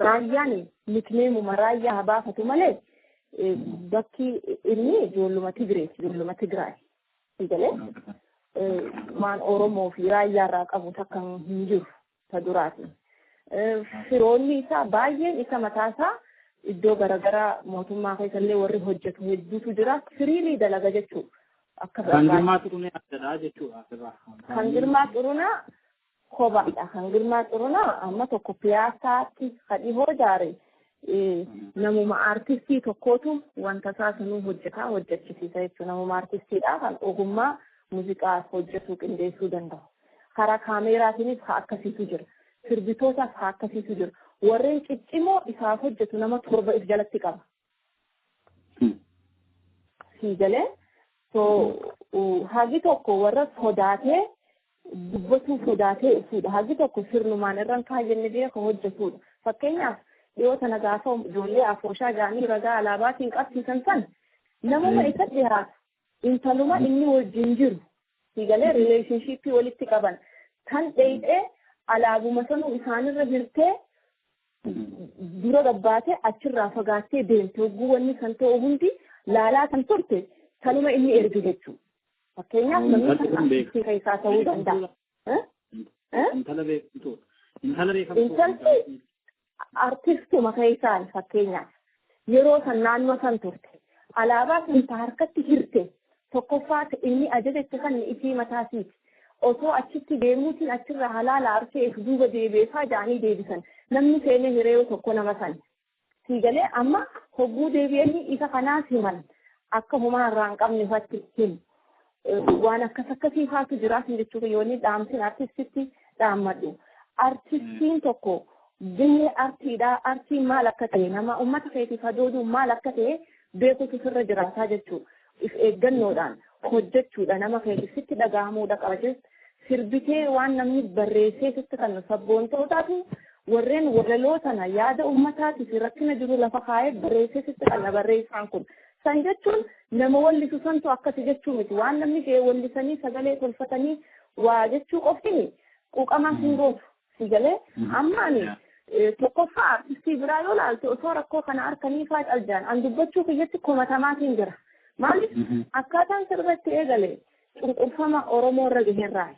Raayyaan nicknameuma Raayyaa haa baafatu malee, bakki inni ijoolluma Tigreeti, ijoolluma Tigraay. Si galee, waan Oromoo fi Raayyaa irraa qabu takka hin jiru ta duraati. Firoonni isaa baay'een isa mataasaa iddoo garaagaraa mootummaa keessallee warri hojjetu hedduutu jira. Freely dalaga jechuudha. Akka Kan Girmaa Xurunee addadha jechuudha asirraa. Kan Girmaa Xurunaa kophaadha. Kan Girmaa Xurunaa amma tokko Piyaasaatti kan dhihoo ijaare namuma aartistii tokkootu wanta isaa sanuu hojjetaa hojjechisiisa jechuudha. Namuma aartistiidha kan ogummaa muuziqaa hojjetuu qindeessuu danda'u. Karaa kaameeraatiinis haa akkasiitu jira. Sirbitootaas haa akkasiitu jira. Warreen ciccimoo isaaf hojjetu nama torba if jalatti qaba. Siigalee, so hagi tokko warra sodaatee dubbatuu sodaatee dhufuudha. Hagi tokko sirnumaan irraan kaayyannee beeka hojjetuudha. Fakkeenyaaf, Dhiyoo tana gaafa ijoollee afooshaa jaanii ragaa alaabaatiin qabsiisan san namuma isa dhiyaatu, intaluma inni wajjin jiru siigalee, relationship walitti qaban kan dheeyxee alaabuma sanuu isaanirra hirtee dura gabbaatee achirraa fagaattee deemte, hogguu wanni kan ta'u hundi laalaa kan turte kanuma inni erge jechuudha. Fakkeenyaaf, namni kan artistii keessaa ta'uu danda'a. Intala beekamtuu. Intala beekamtuu. Intalti artistuma keessaan fakkeenyaaf yeroo san naannoo san turte, alaabaa san ta harkatti hirte, tokkoffaa inni ajajetti kan isii mataasiiti. Osoo achitti deemuutiin achirraa halaala arfee if duuba deebi'eefaa ja'anii deebisan. Namni seenee hiree tokko nama san. Siigalee, amma hogguu deebi'anii isa kanaas himan, akka homaa irraa hin qabne ifatti himu. Waan akkas akkasii faatu jiraatu jechuudha. Yoo inni dhaamsin artistitti dhaammadhu. Artistiin tokko gahee artiidhaa, artiin maal akka ta'e, nama uummata keetiif hadooduun maal akka ta'e beekutu sirra jiraataa jechuudha. If eeggannoodhaan hojjechuudha, nama keetiif sitti dhaga'amuudha qaba jechuudha. Sirbitee waan namni barreessee sitti kan sabboontootaatu warreen walaloo sana yaada uummataatii fi rakkina jiru lafa kaa'ee barreessee sitti kan barreessaan kun. San jechuun nama wallisu santu akkasi jechuu miti. Waan namni jee wallisanii sagalee tolfatanii waa jechuu qofti quuqamaa hin gootu. Sigalee, amma ani tokkoffaa artistii biraa yoo laalte, osoo rakkoo kana harkanii faa caljaan an dubbachuu kiyyatti komatamaatiin jira. Maaliif, akkaataan sirba itti eegale cunqurfama Oromoo irra gaheerraa,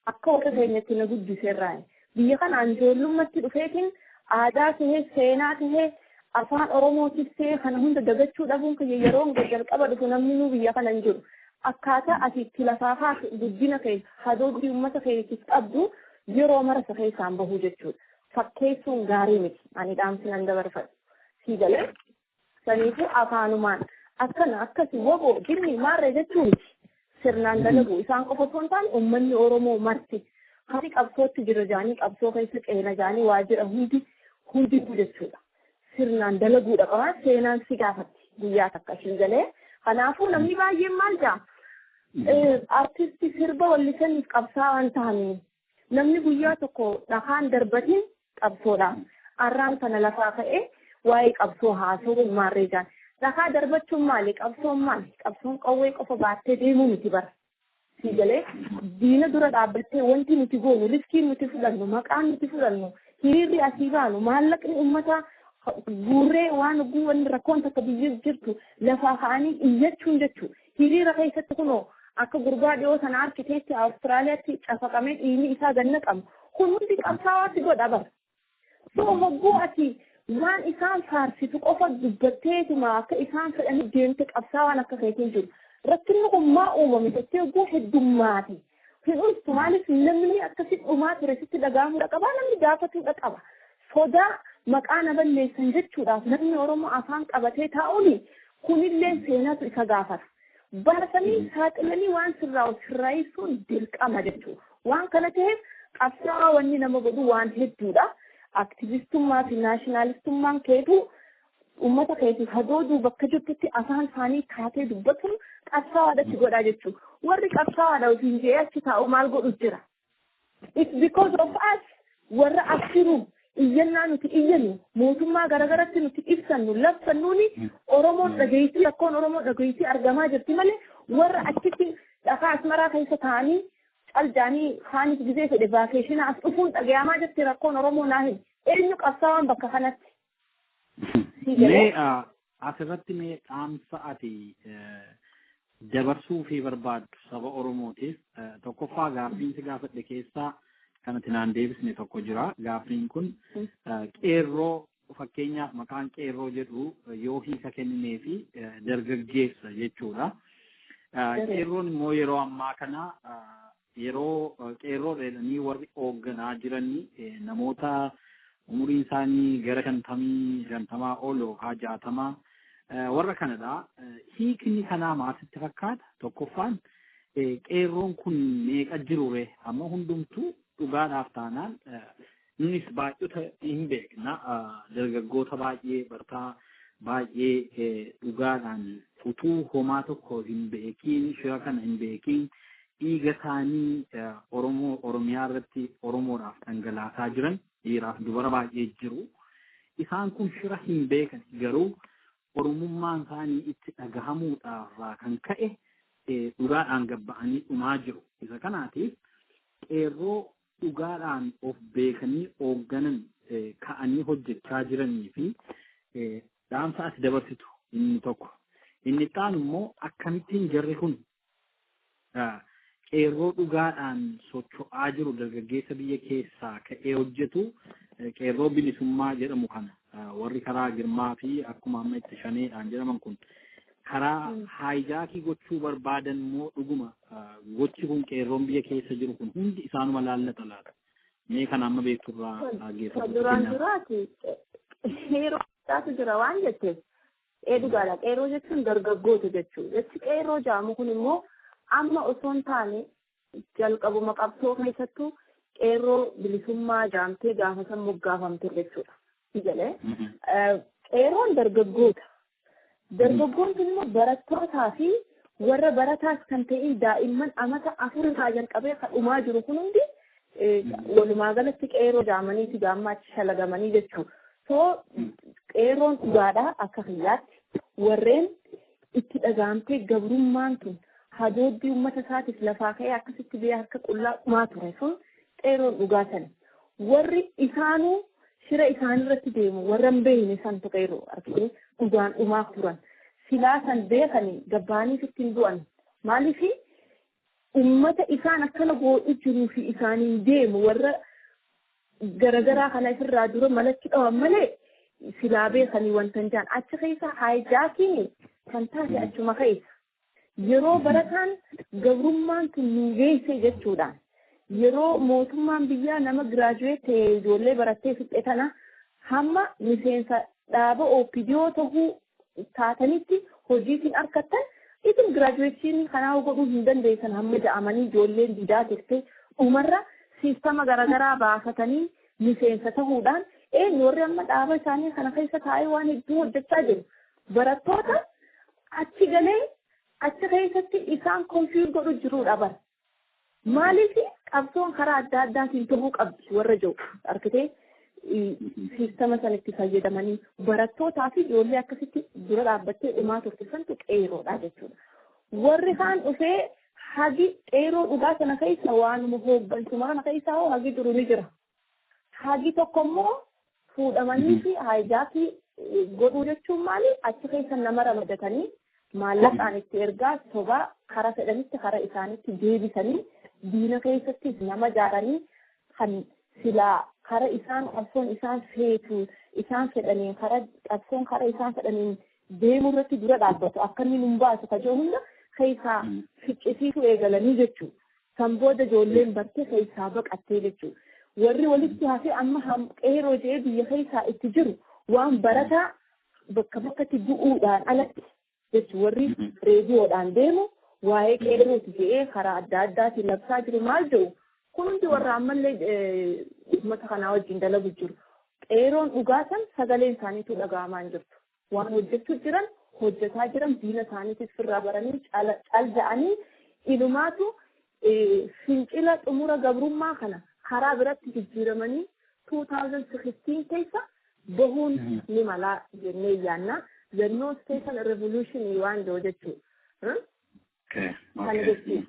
akka warra keenyatti na guddiseerraa, biyya kana ijoollummaatti dhufeetiin aadaa tahee, seenaa tahee, afaan Oromootis ta'ee kana hunda dagachuu dhabuun kiyya, yeroon jalqaba dhufu namni nuu biyya kana hin jiru. Akkaataa ati itti lafaa kaatu, guddina kee, hadoodii uummata keetiif qabdu yeroo mara isa keessaan bahuu jechuudha. Fakkeessuun gaarii miti. Ani dhaamsi nan dabarfadhu. Sii galee, saniifuu afaanumaan akkana akkasi woboo jinni maarree jechuu miti. Sirnaan dalagu isaan qofa osoo hin taane, uummanni Oromoo marti hari qabsootti jira jaanii, qabsoo keessa qeena jaanii waa jira hundi hundinuu jechuudha. Sirnaan dalaguudha qabaa, seenaan si gaafatti guyyaa takka, sii galee. Kanaafuu namni baay'een maal jaa, artisti sirba wallisaniif qabsaa'aan ta'anii, namni guyyaa tokko dhakaan darbatiin qabsoodha. Arraan kana lafaa ka'ee waa'ee qabsoo haasa'uu maarree jaan. Dhakaa darbachuun maali? Qabsoon maali? Qabsoon qawwee qofa baattee deemuu miti bara. Sii galee, diina dura dhaabbattee wanti nuti goonu, riskiin nuti fudhannu, maqaan nuti fudhannu, hiriirri asii baanu, maallaqni uummataa guurree waan guuwanni rakkoon takka biyya jirtu lafaa ka'anii iyyachuun jechuudha. Hiriira keessatti kunoo akka gurbaa dhiyoo sana arkiteetti Awustiraaliyaatti cafaqamee dhiigni isaa ganna qabu. Kun hundi qabsaa'aatti godha bara. So hogguu ati waan isaan faarsitu qofa dubbatteetuma akka isaan fedhanii deemte, qabsaa'aan akka keetiin jiru. Rakkinni kun maa uumame jettee hogguu heddummaate. Hin ulfu, maaliif namni akkasi dhumaa ture sitti dhaga'amuudha qaba, namni gaafatuudha qaba. Sodaa maqaa na balleessan jechuudhaaf namni Oromoo afaan qabatee taa'uuni kunillee seenatu isa gaafata. Baasanii saaxilanii waan sirraa'u sirraa'isuun dirqama jechuudha. Waan kana ta'eef qabsaa'aa wanni nama godhu waan hedduudha. Aktivistummaa fi naashinaalistummaan keetu uummata keetiif hadooduu bakka jirtutti afaan isaanii taatee dubbatuun qabsaa'aadhatti godhaa jechuudha. Warri qabsaa'aadha ofiin jedhee achi taa'u maal godhu jira? It's because of us, warra as jiru, iyyannaa nuti iyyannu, mootummaa garagaratti nuti ibsannu, labsannuuni Oromoon dhageettii, rakkoon Oromoo dhageettii argamaa jirti malee, warra achitti dhakaa Asmaraa keessa taa'anii caljaanii kaanis gizee fedhe vacation as dhufuun dhagayamaa jirti rakkoon Oromoo naa hin eenyu qabsaa'aan bakka kanatti. Mee asirratti mee dhaamsa ati dabarsuu fi barbaaddu saba Oromootiif, tokkoffaa gaaffiin si gaafadhe keessaa kan ati naan deebisne tokko jira. Gaaffiin kun qeerroo, fakkeenyaaf maqaan qeerroo jedhu yoo hiika kenninee fi dargaggeessa jechuudha. Qeerroon immoo yeroo ammaa kana yeroo qeerroo jedhanii warri hoogganaa jiranii namoota umuriin isaanii gara 50, 50 ol yookaan 60 warra kanadha. Hiikni kanaa maal sitti fakkaata? Tokkoffaan, qeerroon kun meeqa jirure? Amma hundumtuu dhugaadhaaf taanaan nunis baay'ota hin beekna, dargaggoota baay'ee bartaa baay'ee dhugaadhaan utuu homaa tokko hin beekiin, shira kana hin beekiin, dhiiga isaanii Oromoo Oromiyaa irratti Oromoodhaaf dhangalaasaa jiran dhiiraaf dubara baay'ee jiru. Isaan kun shira hin beekan, garuu Oromummaan isaanii itti dhagahamuudhaarraa kan ka'e dhugaadhaan gabba'anii dhumaa jiru. Isa kanaatiif qeerroo dhugaadhaan of beekanii hoogganan ka'anii hojjechaa jiranii fi dhaamsa ati dabarsitu inni tokko. Inni taan immoo akkamittiin jarri kun qeerroo dhugaadhaan socho'aa jiru, dargaggeessa biyya keessaa ka'ee hojjetu, qeerroo bilisummaa jedhamu kana, warri karaa Girmaa fi akkuma amma itti shaneedhaan jedhaman kun karaa hijack gochuu barbaadan immoo, dhuguma gochi kun qeerroon biyya keessa jiru kun hundi isaanuma laallata laata? Mee kana amma beekturraa dhaggeeffatu. Duraan duraati qeerroo jira waan jetteef, ee, dhugaadha. Qeerroo jechuun dargaggoota jechuudha. Jechi qeerroo jaamu kun immoo amma osoo hin taane jalqabuma qabsoo keessattuu qeerroo bilisummaa jaamtee gaafa san moggaafamte jechuudha. Jedhee qeerroon dargaggoota. Dargaggoon kun immoo barattootaa fi warra barataas kan ta'in daa'imman amata 4 irraa jalqabee kan dhumaa jiru kun hundi walumaa galatti qeerroo jaamaniiti gaammaatti shalagamanii jechuudha. So qeerroon dhugaadhaa akka kiyyaatti warreen itti dhagaamtee gabrummaan tun hadooddii uummata isaatiif lafaa ka'ee akkasitti biyya harka qullaa dhumaa ture sun qeerroon dhugaa sana. Warri isaanuu shira isaanirratti deemu warra hin beekne santu qeerroo argitee dhugaan dhumaa turan. Silaa san beekanii gabbaaniif ittiin du'an. Maaliif uummata isaan akkana godhu jiruu fi isaaniin deemu warra garagaraa kana ofirraa dura malatti dhawan malee silaa beekanii wanta hin jaan achi keessa hijackiin kan taate achuma keessa. Yeroo barataan gabrummaan tun nu geesse jechuudhaan, yeroo mootummaan biyyaa nama graduate ta'e, ijoollee barattee fixxe tana hamma miseensa dhaaba OPDO tahuu taatanitti hojiitiin argattan, isin graduation kanaa godhuu hin dandeessan hamma ja'amanii ijoolleen didaa turte, dhumarra siistama garaagaraa baafatanii miseensa tahuudhaan eenyu warri amma dhaaba isaanii kana keessa taa'ee waan hedduu hojjechaa jiru, barattoota achi galee achi keessatti isaan confuse godhu jirudha bara. Maaliif qabsoon karaa adda addaatiin ta'uu qabdi warra jiru argitee siistama sanatti fayyadamanii barattootaa fi ijoollee akkasitti dura dhaabbattee dhumaa turte santu qeeroodha jechuudha. Warri kaan dhufee hagi qeeroo dhugaa sana keessa waanuma hooggansuma kana keessa hoo hagi jiru ni jira. Hagi tokko immoo fuudhamanii fi hijack godhuu jechuun maali? Achi keessa nama ramadatanii maallaqaan itti ergaa sobaa karaa fedhanitti karaa isaanitti deebisanii diina keessattis nama jaaranii kan silaa kara isaan qabsoon isaan feetu isaan fedhaniin kara qabsoon kara isaan fedhaniin deemuu irratti dura dhaabbatu akka inni nun baasu kajoo hunda keessaa ficcisiisuu eegalanii jechuudha. San booda ijoolleen bartee keessaa baqattee jechuudha. Warri walitti hafee amma qeeroo jedhee biyya keessaa itti jiru waan barataa bakka bakkatti du'uudhaan alatti jechuudha. Warri reediyoodhaan deemu waa'ee qeerrooti jedhee karaa adda addaatiin labsaa jiru maal jedhu kun hundi warra ammallee uummata kanaa wajjin dalagu jiru. Qeerroon dhugaa san sagaleen isaaniitu dhaga'amaa hin jirtu. Waan hojjechuu jiran hojjetaa jiran diina isaaniitis firraa baranii cal ja'anii ilumaatu fincila xumura gabrummaa kana karaa biratti jijjiiramanii 2016 keessa bahuun ni malaa jennee yaanna. The no station revolution waan jiru jechuudha. Kana jechuun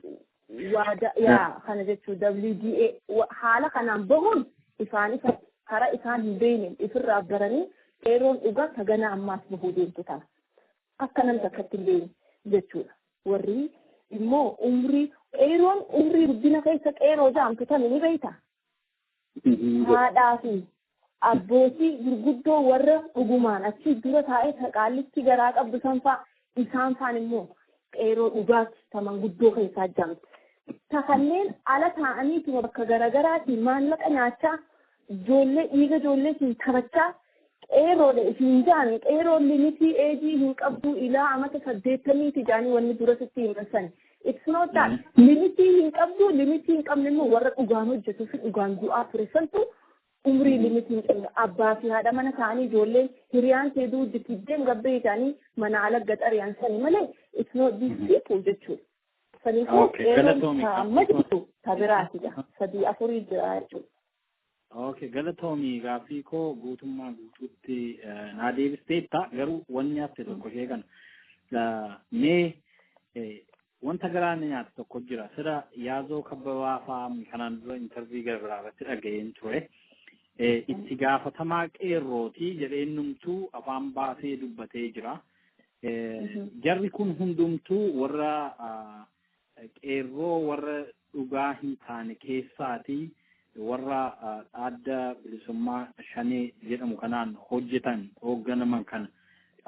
waada yaa kana jechuun WDA haala kanaan bahuun isaan isa karaa isaan hin beekne ifirraa baranii qeerroon dhugaa sagana ammaas bahuu deemtu tana. Akka nam takkatti hin beekne jechuudha. Warri immoo umrii qeerroon umrii guddina keessa qeerroo jaamtu tana ni beekta. Haadhaa fi abbootii gurguddoo warra dhugumaan achi dura taa'ee qaallitti garaa qabdu san fa'a isaan faan immoo qeerroo dhugaatti taman guddoo keessaa jaamtu. Ta kanneen ala taa'aniituma bakka garaagaraatiin maallaqa nyaachaa, ijoollee dhiiga ijoolleetiin taphachaa qeerroodha isin jaani, qeerroon limit age hin qabdu, ilaa amata 80ti jaanii wanni dura sitti himan sani. It's not that limit hin qabdu, limit hin qabne immoo warra dhugaan hojjetuu fi dhugaan du'aa ture santu umrii limit hin qabne. Abbaa fi haadha mana ta'anii ijoolleen hiriyaan teeduu diddeem gabbee isaanii mana ala gaxariyaan sani malee it's not these people jechuudha. Saniifuu qeerroon amma jirtu ta biraati sadii afurii jira jechuudha. Okay, galatoomii gaaffii koo guutummaa guutuutti naa deebisteetta garuu wanni hafe tokko ishee kana. Mee wanta garaa na nyaate tokko jira. Sira Yaazoo Kabbabaa fa'aa kanaan dura interview gara biraa irratti dhaga'een ture. Itti gaafatamaa qeerrooti jedheen numtuu afaan baasee dubbatee jira. Jarri kun hundumtuu warra qeerroo warra dhugaa hin taane keessaati warra adda bilisummaa shanee jedhamu kanaan hojjetan hoogganaman kana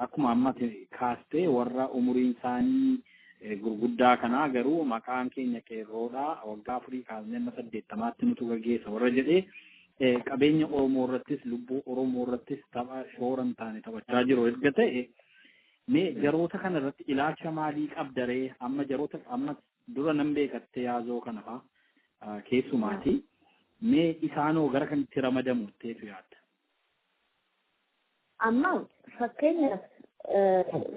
akkuma ammati kaastee warra umuriin isaanii gurguddaa kanaa garuu maqaan keenya qeerroodha waggaa 4 kaasnee amma 80tti nutu gaggeessa warra jedhee qabeenya Oromoo irrattis lubbuu Oromoo irrattis tapha shoora hin taane taphachaa jiru erga ta'e mee jaroota kana irratti ilaalcha maalii qabdaree amma jaroota amma dura nan beekatte Yaazoo kana fa'aa keessumaati mee isaanoo gara kamitti ramadamu ta'etu yaadda? Amma fakkeenyaaf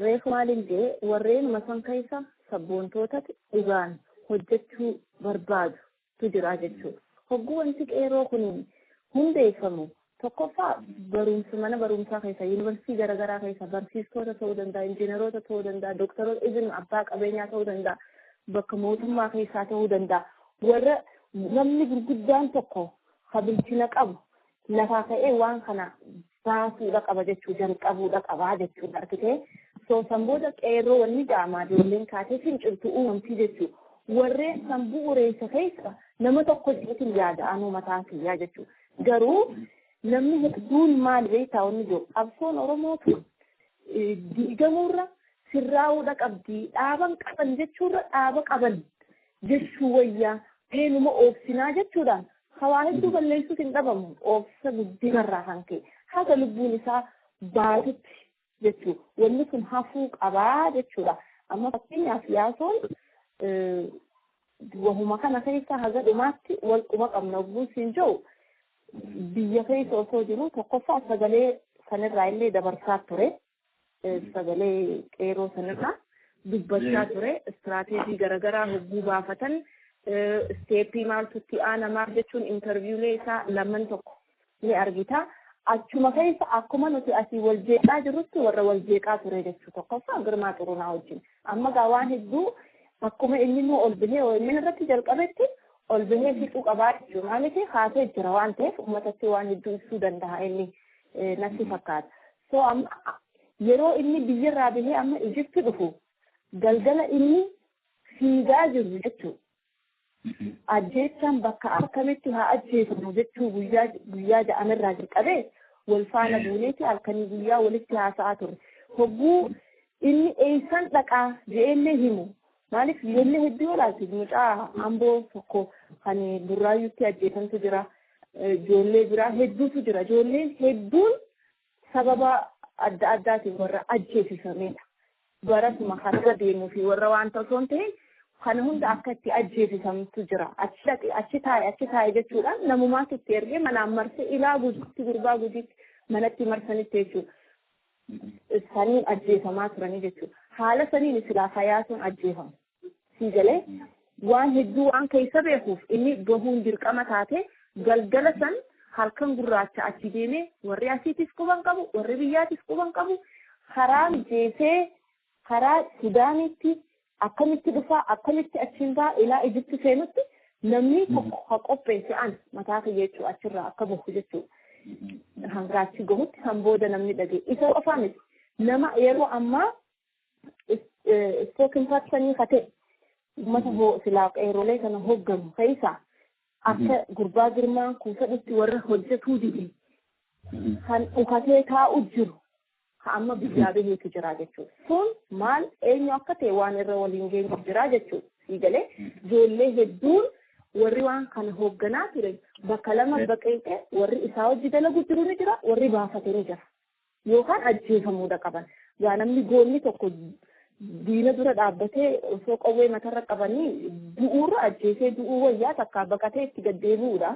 reefu maaliin jee warreen masan keessa sabboontootatu dhugaan hojjechuu barbaadutu jira jechuudha. Hogguu wanti qeerroo kun hundeeffamu tokkoffaa barumsa mana barumsaa keessa yuunivarsiitii garaagaraa keessa barsiistota ta'uu danda'a, injiinaroota ta'uu danda'a, dooktaroota even abbaa qabeenyaa ta'uu danda'a, bakka mootummaa keessaa ta'uu danda'a. Warra namni gurguddaan tokko bilchina qabu lafaa ka'ee waan kana baasuudha qaba jechuu jalqabuudha qabaa jechuudha argitee. So san booda qeerroo wanni jaamaa ijoolleen kaatee finciltu uumamtii jechuu warreen san bu'uureessa keessa nama tokko jedheetiin yaada anuu mataan kiyyaa jechuu. Garuu namni hedduun maal beektaa wanni jiru qabsoon Oromootu diigamuurra sirraa'uudha qabdi dhaaban qaban jechuurra dhaaba qaban jechuu wayyaa eenyuma oobsinaa jechuudhaan hawaa hedduu balleessuuf hin dhabamu oobsa guddinarraa kan ka'e haga lubbuun isaa baatutti jechuu wanni kun hafuu qabaa jechuudha. Amma fakkeenyaaf Yaasoon wahuma kana keessa haga dhumaatti wal quba qabna oguu siin jiru biyya keessa osoo jiru tokkoffaa sagalee sanirraa illee dabarsaa ture sagalee qeerroo sanirraa dubbachaa ture istiraateejii garaagaraa hogguu baafatan isteeppii maaltutti aanamaa jechuun intarviiwlee isaa lamman tokko ni argita. Achuma keessa akkuma nuti asii wal jeeqaa jirrutti warra wal jeeqaa ture jechuu tokkoffaa Girmaa Xurunaa wajjin. Amma gaa waan hedduu akkuma inni immoo ol bahee OMN irratti jalqabetti ol bahee fixuu qabaa jechuudha. Maaliif haasee jira waan ta'eef uummatatti waan hedduu ibsuu danda'a inni natti fakkaata. So amma yeroo inni biyyarraa bahee amma Ijipti dhufu galgala inni fiigaa jiru jechuudha. Ajjeechaan bakka akkamitti haa ajjeefamu jechuu guyyaa guyyaa ja'amirraa jalqabee wal faana buuneeti halkanii guyyaa walitti haasa'aa ture. Hogguu inni eessan dhaqaa je'ellee himu. Maaliif ijoollee hedduu yoo ilaalte mucaa Amboo tokko kan Burraayyuutti ajjeefamtu jira. Ijoollee biraa hedduutu jira. Ijoolleen hedduun sababa adda addaatiin warra ajjeefifamedha. Barasuma karra deemuu fi warra waan osoo hin ta'in kana hunda akka itti ajjeefifamtu jira. Achi dhaqe achi taa'e jechuudhaan namumaatu itti ergee manaan marsee ilaa gujitti gurbaa gujitti manatti marsanitti jechuudha. Saniin ajjeefamaa turanii jechuudha. Haala saniin silaa Yaasuun ajjeefamu. Sii galee waan hedduu waan keessa beekuuf inni bahuun dirqama taate galgala san halkan gurraacha achi deemee warri asiitis quban qabu warri biyyaatis quban qabu karaa mijeessee karaa Sudaanitti akkamitti dhufaa akkamitti achiin ba'a ilaa Ijipti seenutti namni tokko ha qopheesse an mataa kiyya jechuu achirraa akka bahu jechuu hanga achi gahutti kan booda namni dhagee isa qofaa miti nama yeroo ammaa spoken personii ka ta'e uummata silaa qeerrolee kana hoogganu keessa akka gurbaa Girmaa kuusadhutti warra hojjetuu dide kan dhukatee taa'u jiru amma biyyaa baheetu jira jechuudha. Sun maal eenyu akka ta'e waan irra waliin geenyu jira jechuudha. Sii galee ijoollee hedduun warri waan kana hoogganaa ture bakka lama baqeeqee warri isaa hojii dalagu jiru ni jira warri baafate ni jira. Yookaan ajjeefamuudha qaban. Yaa namni goonni tokko diina dura dhaabbatee osoo qawwee matarra qabanii du'uurra ajjeesee du'uu wayyaa takkaa baqatee itti gaddeebi'uudha.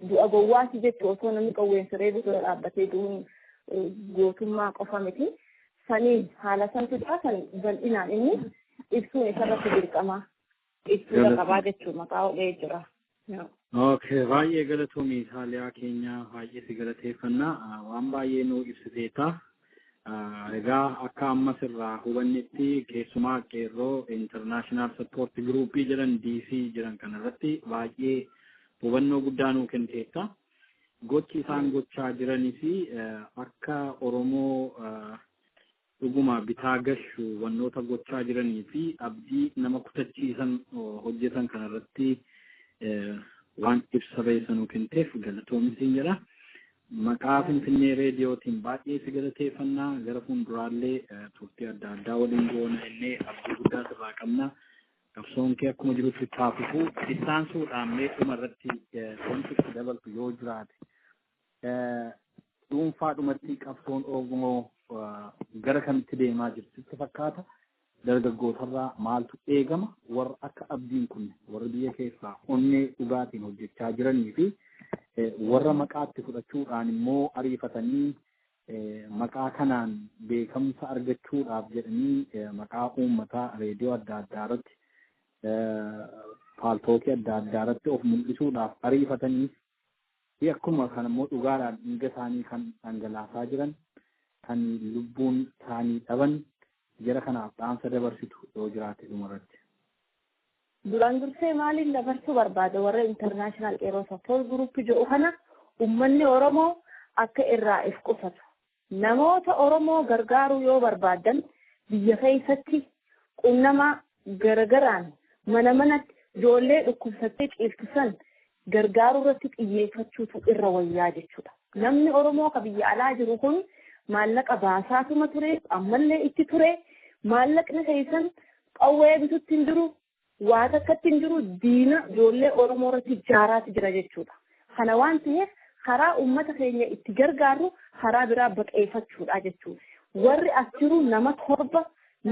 Du'a gowwaati jechuudha osoo namni qawween siree dura dhaabbatee du'uun gootummaa qofa miti. Saniin haala santu jira san bal'inaan inni ibsuun isarratti dirqama. Ibsuudha qabaa jechuudha maqaa hodhee jira. Okay, baay'ee galatoomii Saaliyaa keenya, baay'ee si galateeffannaa, waan baay'ee nuu ibsiteeta. Egaa akka ammas irraa hubannetti, keessumaa qeerroo International Support Group jedhan DC jiran kanarratti baay'ee hubannoo guddaa nuu kenniteetta. Gochi isaan gochaa jiranis akka Oromoo dhuguma bitaa gashu wannoota gochaa jiranii fi abdii nama kutachiisan hojjetan kanarratti waan ibsa beessa nuu kenniteef galatoomi siin jedha. Maqaa Finfinnee Reediyootiin baay'ee si galateeffannaa. Gara fuulduraallee turtii adda addaa waliin goona illee abdii guddaa sirraa qabna. Qabsoon kee akkuma jirutti taasisu ittaansuudhaan mee dhuma irratti wanti itti dabaltu yoo jiraate, dhuunfaadhumatti qabsoon Oromoo gara kamitti deemaa jirti sitti fakkaata? Dargaggootarraa maaltu eegama? Warra akka abdiin kun warra biyya keessaa onnee dhugaatiin hojjechaa jiranii fi warra maqaatti fudhachuudhaan immoo ariifatanii maqaa kanaan beekamsa argachuudhaaf jedhanii maqaa uummataa reediyoo adda addaa irratti, Paltalkii adda addaa irratti of mul'isuudhaaf ariifatanii fi akkuma kan immoo dhugaadhaan dhiiga isaanii kan dhangalaasaa jiran, kan lubbuun isaanii dhaban, jara kanaaf dhaamsa dabarsitu yoo jiraate dhumarratti. Duraan dursee maaliin dabarsuu barbaada? Warra International Qeerroo Support Group jedhu kana uummanni Oromoo akka irraa if qusatu. Namoota Oromoo gargaaruu yoo barbaadan, biyya keessatti qunnama garagaraan mana manatti ijoollee dhukkubsattee ciiftu san gargaaruu irratti xiyyeeffachuutu irra wayyaa jechuudha. Namni Oromoo ka biyya alaa jiru kun maallaqa baasaatuma ture, ammallee itti ture. Maallaqni keessan qawwee bitutti hin jiru, waa takkatti hin jiru, diina ijoollee Oromoo irratti jaaraati jira jechuudha. Kana waan ta'eef, karaa uummata keenya itti gargaarru karaa biraa baqeeffachuudha jechuudha. Warri as jiru nama 7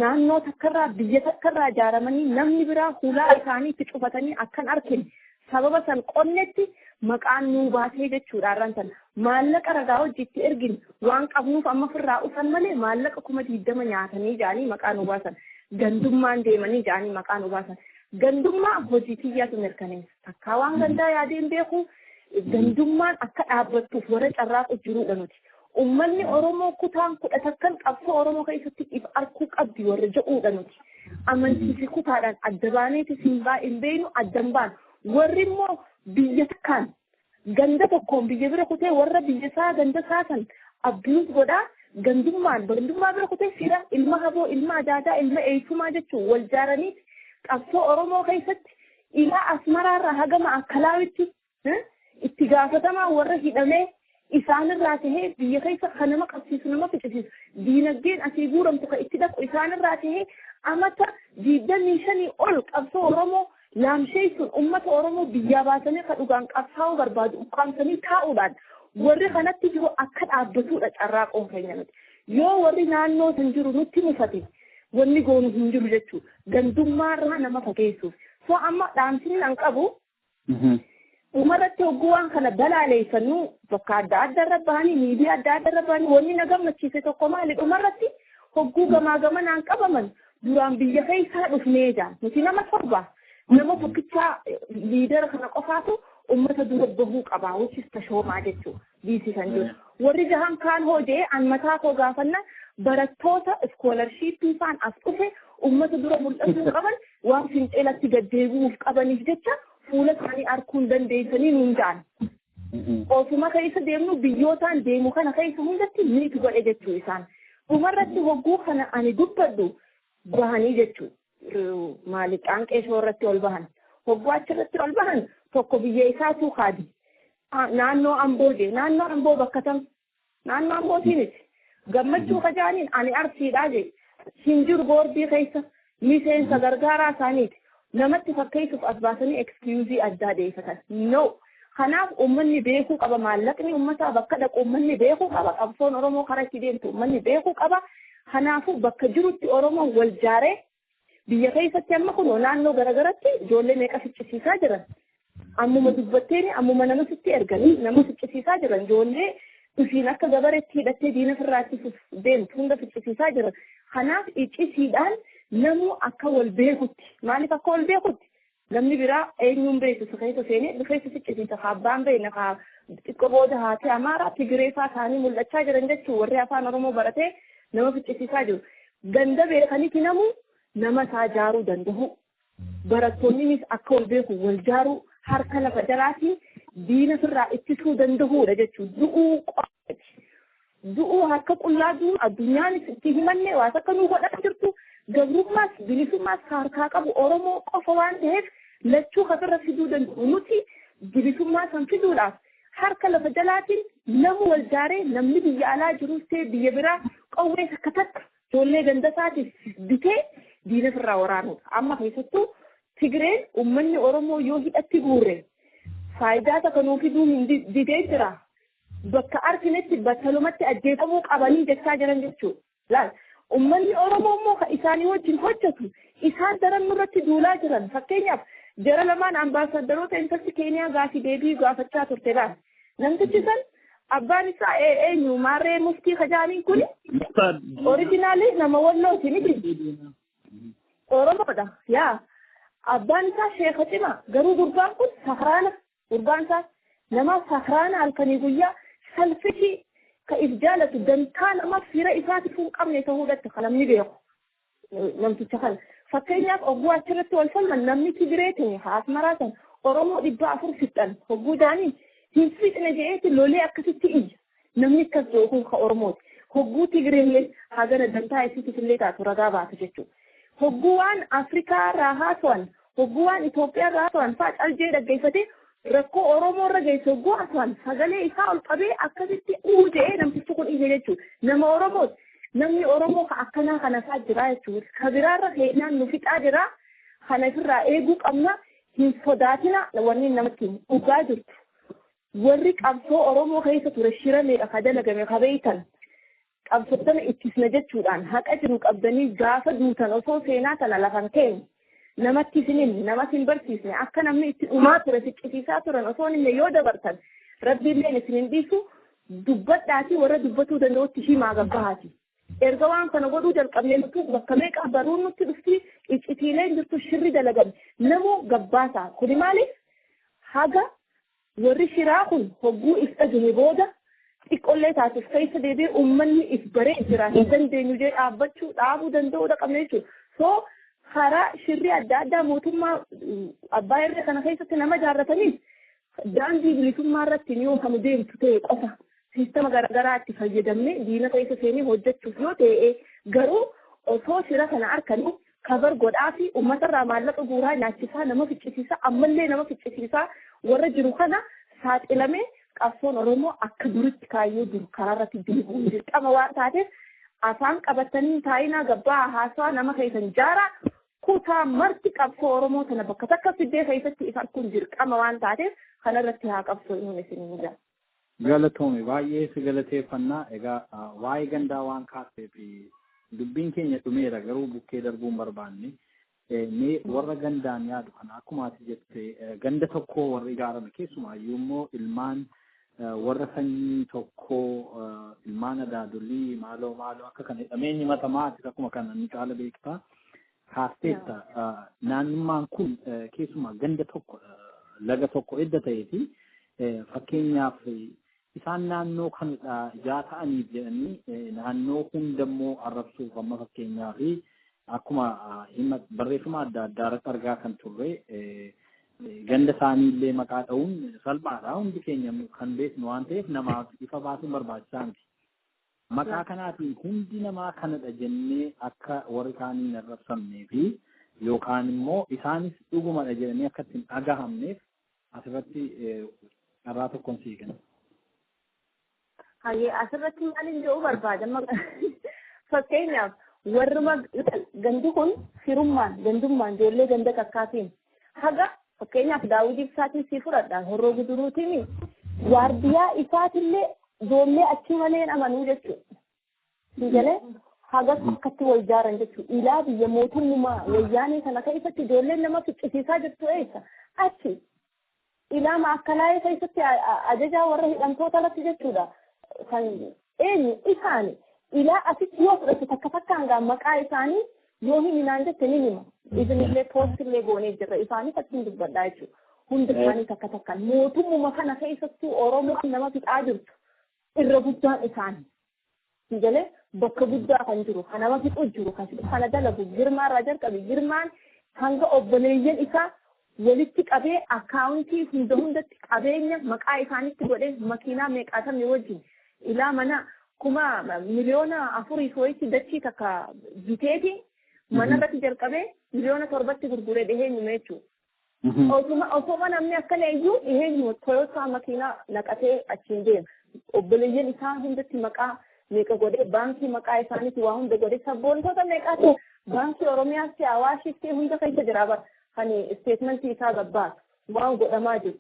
naannoo takkarraa, biyya takkarraa ijaaramanii, namni biraa hulaa isaanii itti cufatanii akkan argine sababa san qonnetti maqaan nuu baatee jechuudha. Har'aan sana maallaqa ragaa hojii itti ergine waan qabnuuf amma ofirraa ufan malee, maallaqa 20,000 nyaatanii jaanii maqaa nuu baasan, gandummaan deemanii jaanii maqaa nuu baasan. Gandummaa hojii kiyyaatu mirkaneessa. Takkaa waan gandaa yaadeen beeku. Gandummaan akka dhaabbattuuf warra carraaqu jiruudha nuti. Uummanni Oromoo kutaan 11n qabsoo Oromoo keessatti if arkuu qabdi warra jedhuudha nuti. Amantii fi kutaadhaan adda baaneetis hin beeynu, addan baanu. Warri immoo biyya takkaan ganda tokkoon biyya bira kutee, warra biyya isaa ganda isaa san abuse godhaa, gandummaan gandummaa bira kutee, fira ilma haboo, ilma adaadaa, ilma eessumaa jechuun wal jaaranii qabsoo Oromoo keessatti ilaa Asmaraarraa hagama Akkalaawitti itti gaafatamaa warra hidhamee isaanirraa tahee, biyya keessa kan nama qabsiisu, nama ficcisiisu, diinagdeen asii guuramtu kan itti dhaqu isaanirraa tahee, amata 25 ol qabsoo Oromoo laamsheessuun, ummata Oromoo biyyaa baasanii kan dhugaan qabsaa'uu barbaadu ukkaamsanii taa'uudhaan warri kanatti jiru akka dhaabbatudha carraaqoon keenya nuti. Yoo warri naannoo san jiru nutti mufate, wanni goonu hin jiru jechuudha. Gandummaarraa nama fageessuuf. So amma dhaamsinni an qabu, dhumarratti hogguu waan kana balaaleessannu, bakka adda adda irra bahanii, miidiyaa adda adda irra bahanii, wanni na gammachiise tokko maali? Dhumarratti hogguu gamaa gamanaan qabaman, duraan biyya keessaa dhufnee jaan. Nuti nama 7, nama tokkichaa leader kana qofaatu ummata dura bahuu qaba, which is Tashoomaa jechuudha DC kan jiru. Warri jahan kaan hojee an mataa koo gaafanna, barattoota scholarshipii faan as dhufe, ummata dura mul'atuu qaban waan fincilatti gaddeebi'uuf qabaniif jecha fuula isaanii arguu hin dandeessanii nuun ja'an. Ofuma keessa deemnu, biyyootaan deemu kana keessa hundatti miitu godhe jechuu isaan. Dhumarratti hogguu kana ani dubbadhu bahanii jechuu. Maali, qaanqee shoo irratti ol bahan. Hogguu achirratti ol bahan, tokko biyya isaatu kaadi. Naannoo Amboo jee, naannoo Amboo bakka tam, naannoo Ambootii miti. Gammachuu kajaaniin ani Arsiidhaa jee, hin jiru boordii keessa, miseensa gargaaraa isaaniiti. Namatti fakkeessuuf as baasanii excuse addaa dhiyeeffatan. No. Kanaaf uummanni beekuu qaba, maallaqni uummataa bakka dhaqu uummanni beekuu qaba, qabsoon Oromoo karaa itti deemtu uummanni beekuu qaba. Kanaafuu bakka jirutti Oromoon wal jaaree, biyya keessatti amma kun naannoo garagaratti ijoollee meeqa ficcisiisaa jiran. Ammuma dubbatteen ammuma nama sitti erganii nama ficcisiisaa jiran, ijoollee ifiin akka gabareetti hidhattee diina ofirraa ittisuuf deemtu hunda ficcisiisaa jiran. Kanaaf iccisiidhaan namuu akka wal beekutti, maaliif akka wal beekutti Namni biraa eenyuun beektu si keessa seenee dhufee si ficcisiisa. Abbaan beekna kaa xiqqoo booda haati Amaaraa Tigiree fa'aa ta'anii mul'achaa jiran jechuun warri afaan Oromoo baratee nama ficcisiisaa jiru. Ganda beekanitti namu nama isaa jaaruu danda'u. Barattoonnis akka wal beeku wal jaaruu harka lafa jalaatiin diina sirraa ittisuu danda'uudha jechuudha. Du'uu qofaati. Du'uu harka qullaa du'uu addunyaanis itti himanne waan akka nu godhaa jirtu gabrummaas bilisummaas harkaa qabu Oromoo qofa waan ta'eef lachuu ofirra fiduu danda'u. Nuti bilisummaa san fiduudhaaf harka lafa jalaatiin namu wal jaaree namni biyya alaa jirus ta'e biyya biraa qawwee takka takka ijoollee ganda isaatiif bitee diina ofirraa waraanuudha. Amma keessattuu Tigreen uummanni Oromoo yoo hidhatti guure faayidaa takka nuu fiduu hin didee jira. Bakka arginetti battalumatti ajjeefamuu qabanii jechaa jiran jechuudha. Laal uummanni Oromoo immoo kan isaanii wajjin hojjetu isaan daran nurratti duulaa jiran. Fakkeenyaaf jara lamaan ambaasaddaroota intalli Keeniyaa gaafii deebii gaafachaa turte laal. Namtichi san abbaan isaa eenyu maarree muftii kajaaniin kuni originally nama Wallooti miti. Oromoodha yaa. Abbaan isaa sheeka cimaa garuu gurbaan kun sakraana gurbaan isaa nama sakraana halkanii guyyaa salfishii ka if jaalatu dantaa nama fira isaatiif hin qabne ta'uudhaatti kan namni beeku namticha kana. Fakkeenyaaf hogguu achirratti wal falman namni Tigiree ta'e Asmaraa san Oromoo 400 fixan hogguu jaanii hin fixne jedheeti lolee akkasitti iyya. Namni akkas jedhu kun ka Oromooti. Hogguu Tigireellee hagana dantaa isiitiif illee taatu ragaa baatu jechuudha. Hogguu waan Afrikaa irraa haasa'an, hogguu waan Itoophiyaa irraa haasa'an fa'aa caljee dhaggeeffatee rakkoo Oromoo irra geesse hogguu haasa'an sagalee isaa ol qabee akkasitti uu jedhee namtichi kun iyya jechuudha. Nama Oromooti. Namni Oromoo ka akkanaa kana fa'aa jira jechuudha. Ka biraarra seenaan nu fixaa jira. Kana ofirraa eeguu qabna. Hin sodaatina wanni namatti dhugaa jirtu. Warri qabsoo Oromoo keessa ture shira meeqa ka dalagame ka beektan. Qabsootana ittisna jechuudhaan haqa jiru qabdanii gaafa duutan osoo seenaa kana lafan keenya namatti isin namatti hin barsiisne akka namni itti dhumaa ture siqqisiisaa turan osoo inni yoo dabartan rabbiilleen isin hin dhiisu dubbadhaatii warra dubbatuu danda'utti himaa gabbahaati. Erga waan kana godhuu jalqabnee nuti bakka meeqa baruun nutti dhufti iccitiileen jirtu shirri dalagame namuu gabbaasaa kuni maaliif haga warri shiraa kun hogguu if dhagahe booda xiqqollee taatuuf keessa deebi'ee uummanni if baree jira hin dandeenyu jee dhaabbachuu dhaabuu danda'uudha qabna jechuudha. So karaa shirri adda addaa mootummaa abbaa irree kana keessatti nama jaarrataniif daandii bilisummaa irratti yoo kan deemtu ta'e qofa siistama garaagaraa itti fayyadamnee diina keessa seenee hojjechuuf yoo ta'e garuu osoo shira kana harkanii kabar godhaa fi uummatarraa maallaqa guuraa nyaachisaa nama ficcisiisaa ammallee nama ficcisiisaa warra jiru kana saaxilamee qabsoon Oromoo akka duritti kaayyoo jiru karaarratti deebi'uun dirqama waan taateef afaan qabatanii taa'inaa gabbaa haasawaa nama keessan jaaraa kutaa marti qabsoo Oromoo tana bakka takka fiddee keessatti if arguun dirqama waan taateef kanarratti haa qabsoo inni isin jira. Galatoome baay'ee si galateeffannaa. Egaa waa'ee gandaa waan kaaseef dubbiin keenya dhumeera garuu bukkee darbuun barbaanne. Mee warra gandaan yaadu kana akkuma ati jette ganda tokko warri ijaarame keessumaayyuu immoo ilmaan warra sanyii tokko ilmaan adaadolii maaloo maaloo akka kana jedhamee himatamaa ati akkuma kana ni caala beektaa kaasteetta. Naannummaan kun keessumaa ganda tokko laga tokko edda ta'eeti fakkeenyaaf isaan naannoo kanadha ijaa ta'aniif jedhanii naannoo hundammoo arrabsuuf amma fakkeenyaaf akkuma barreeffama adda addaa irratti argaa kan turre ganda isaanii illee maqaa dha'uun salphaadha. Hundi keenya kan beeknu waan ta'eef namaaf ifa baasuun barbaachisaa miti. Maqaa kanaatiin hundi namaa kanadha jennee akka warri kaanii hin arrabsamnee fi yookaan immoo isaanis dhugumadha jedhanii akka ittiin dhagahamneef asirratti carraa tokkoon sii kenna. Hayyee asirratti maaliin jedhu barbaada? Fakkeenyaaf warri gandi kun firummaan gandummaan ijoollee ganda kakkaatiin haga fakkeenyaaf Daawud Ibsaatiin sii fudhadha Horroo Guduruutiin waardiyaa isaatillee ijoollee achi malee amanuu jechuudha. Galee haga akkatti wal jaaran jechuudha. Ilaa biyya mootummaa wayyaanee kana keessatti ijoolleen nama ficcisiisaa jirtu eessa? Achi ilaa maakalaayee keessatti ajajaa warra hidhamtoota alatti jechuudha. Kan eenyu isaani ilaa asitti yoo fudhate takka takkaan gaa maqaa isaanii Yoo himi naan jette ni hima. Isinillee poostillee goonee jirra. Isaanis achiin dubbadhaa jechuudha. Hunda isaanii takka takkaan mootummuma kana keessattuu Oromoo nama fixaa jirtu irra guddaan isaanii. Galee bakka guddaa kan jiru, kan nama fixu jiru, kan kana dalagu Girmaa irraa jalqabe. Girmaan hanga obboleeyyan isaa walitti qabee akkaawuntii hunda hundatti qabeenya maqaa isaanitti godhee, makiinaa meeqaatamni wajjin ilaa mana 4 miliyoona wayitti dachii takka biteeti mana irratti jalqabee miliyoona 7tti gurguree dhiheenyuma jechuudha. Osuma namni akkana iyyuu dhiheenyuma Toyota makiinaa naqatee achiin deema. Obboleeyyan isaa hundatti maqaa meeqa godhee, baankii maqaa isaaniitti waa hunda godhee, sabboontota meeqaatu baankii Oromiyaatti, Awaashitti, hunda keessa jira bara kan statementii isaa gabbaasu waan godhamaa jiru.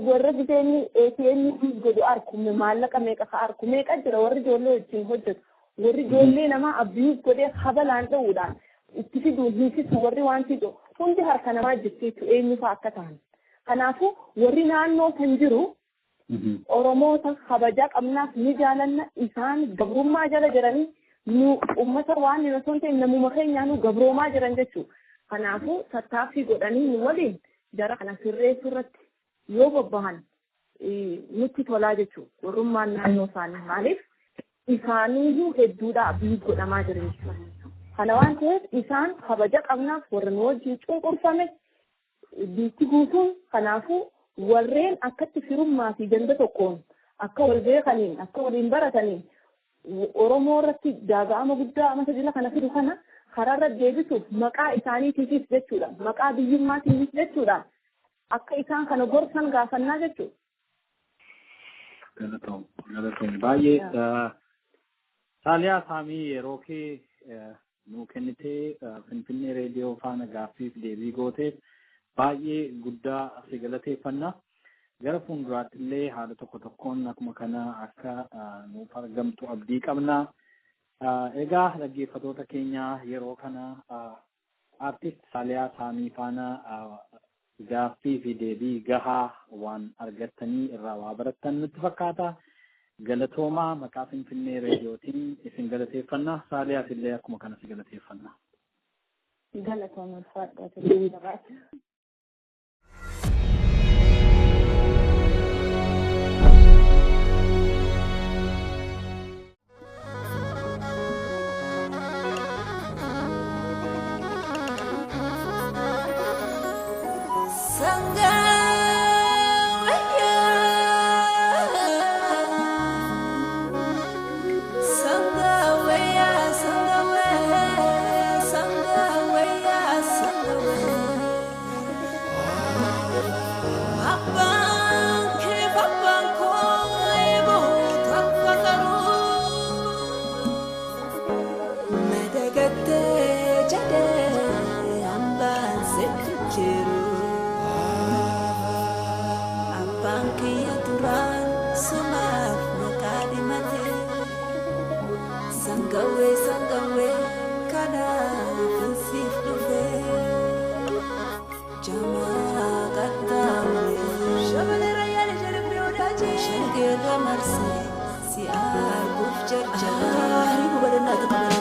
Warra biseenni ATM godhu arku, maallaqa meeqa ka arku meeqa jira. Warri ijoollee wajjin hojjetu, warri ijoollee namaa abuse godhee habalaan dha'uudhaan itti fiduun hiisisu, warri waan fidu hundi harka namaa jirti jechuudha, eenyufaa akka ta'an. Kanaafuu warri naannoo kan jiru Oromoota kabajaa qabnaaf, ni jaalanna. Isaan gabrummaa jala jiranii nu ummata waan osoo hin ta'in namuma keenyaa nu gabroomaa jiran jechuudha. Kanaafuu tattaaffii godhanii nu waliin jara kana sirreessuu irratti yoo bobbahan nutti tolaa jechuudha. Warrummaan naannoo isaanii maaliif isaaniiyyuu hedduudha abuse godhamaa jira jechuudha. Kana waan ta'eef isaan kabaja qabnaaf, warra nu wajjin cunqurfame biitti guutuun. Kanaafuu warreen akkatti firummaa fi ganda tokkoon akka wal beekaniin, akka waliin barataniin Oromoo irratti gaaga'ama guddaa amata jila kana fidu kana karaarra deebisuuf maqaa isaaniitiifis jechuudha. Maqaa biyyummaatiifis jechuudha. Akka isaan kana gorsan gaafannaa jechuudha. Galatoom, galatoom. Baay'ee Saaliyaa Saamii, yeroo kee nuu kennitee Finfinnee Reediyoo faana gaaffiif deebii gooteef baay'ee guddaa si galateeffanna. Gara fuulduraatti illee haala tokko tokkoon akkuma kana akka nuuf argamtu abdii qabna. Egaa dhaggeeffatoota keenya, yeroo kana aartist Saaliyaa Saamii faana gaaffii fi deebii gahaa waan argattanii irraa waa barattan nutti fakkaata. Galatoomaa, maqaa Finfinnee Reediyootiin isin galateeffanna. Saaliyaas illee akkuma kana si galateeffanna. Galatooma, ulfaadhaa. Abbaan kiyya duraan sumaaf maqaa dhimate. Sangawwee, sangawwee, kanaaf siif dhufe. Jamaa qaxxaamuree shangeerra marsee si arguuf jarjara.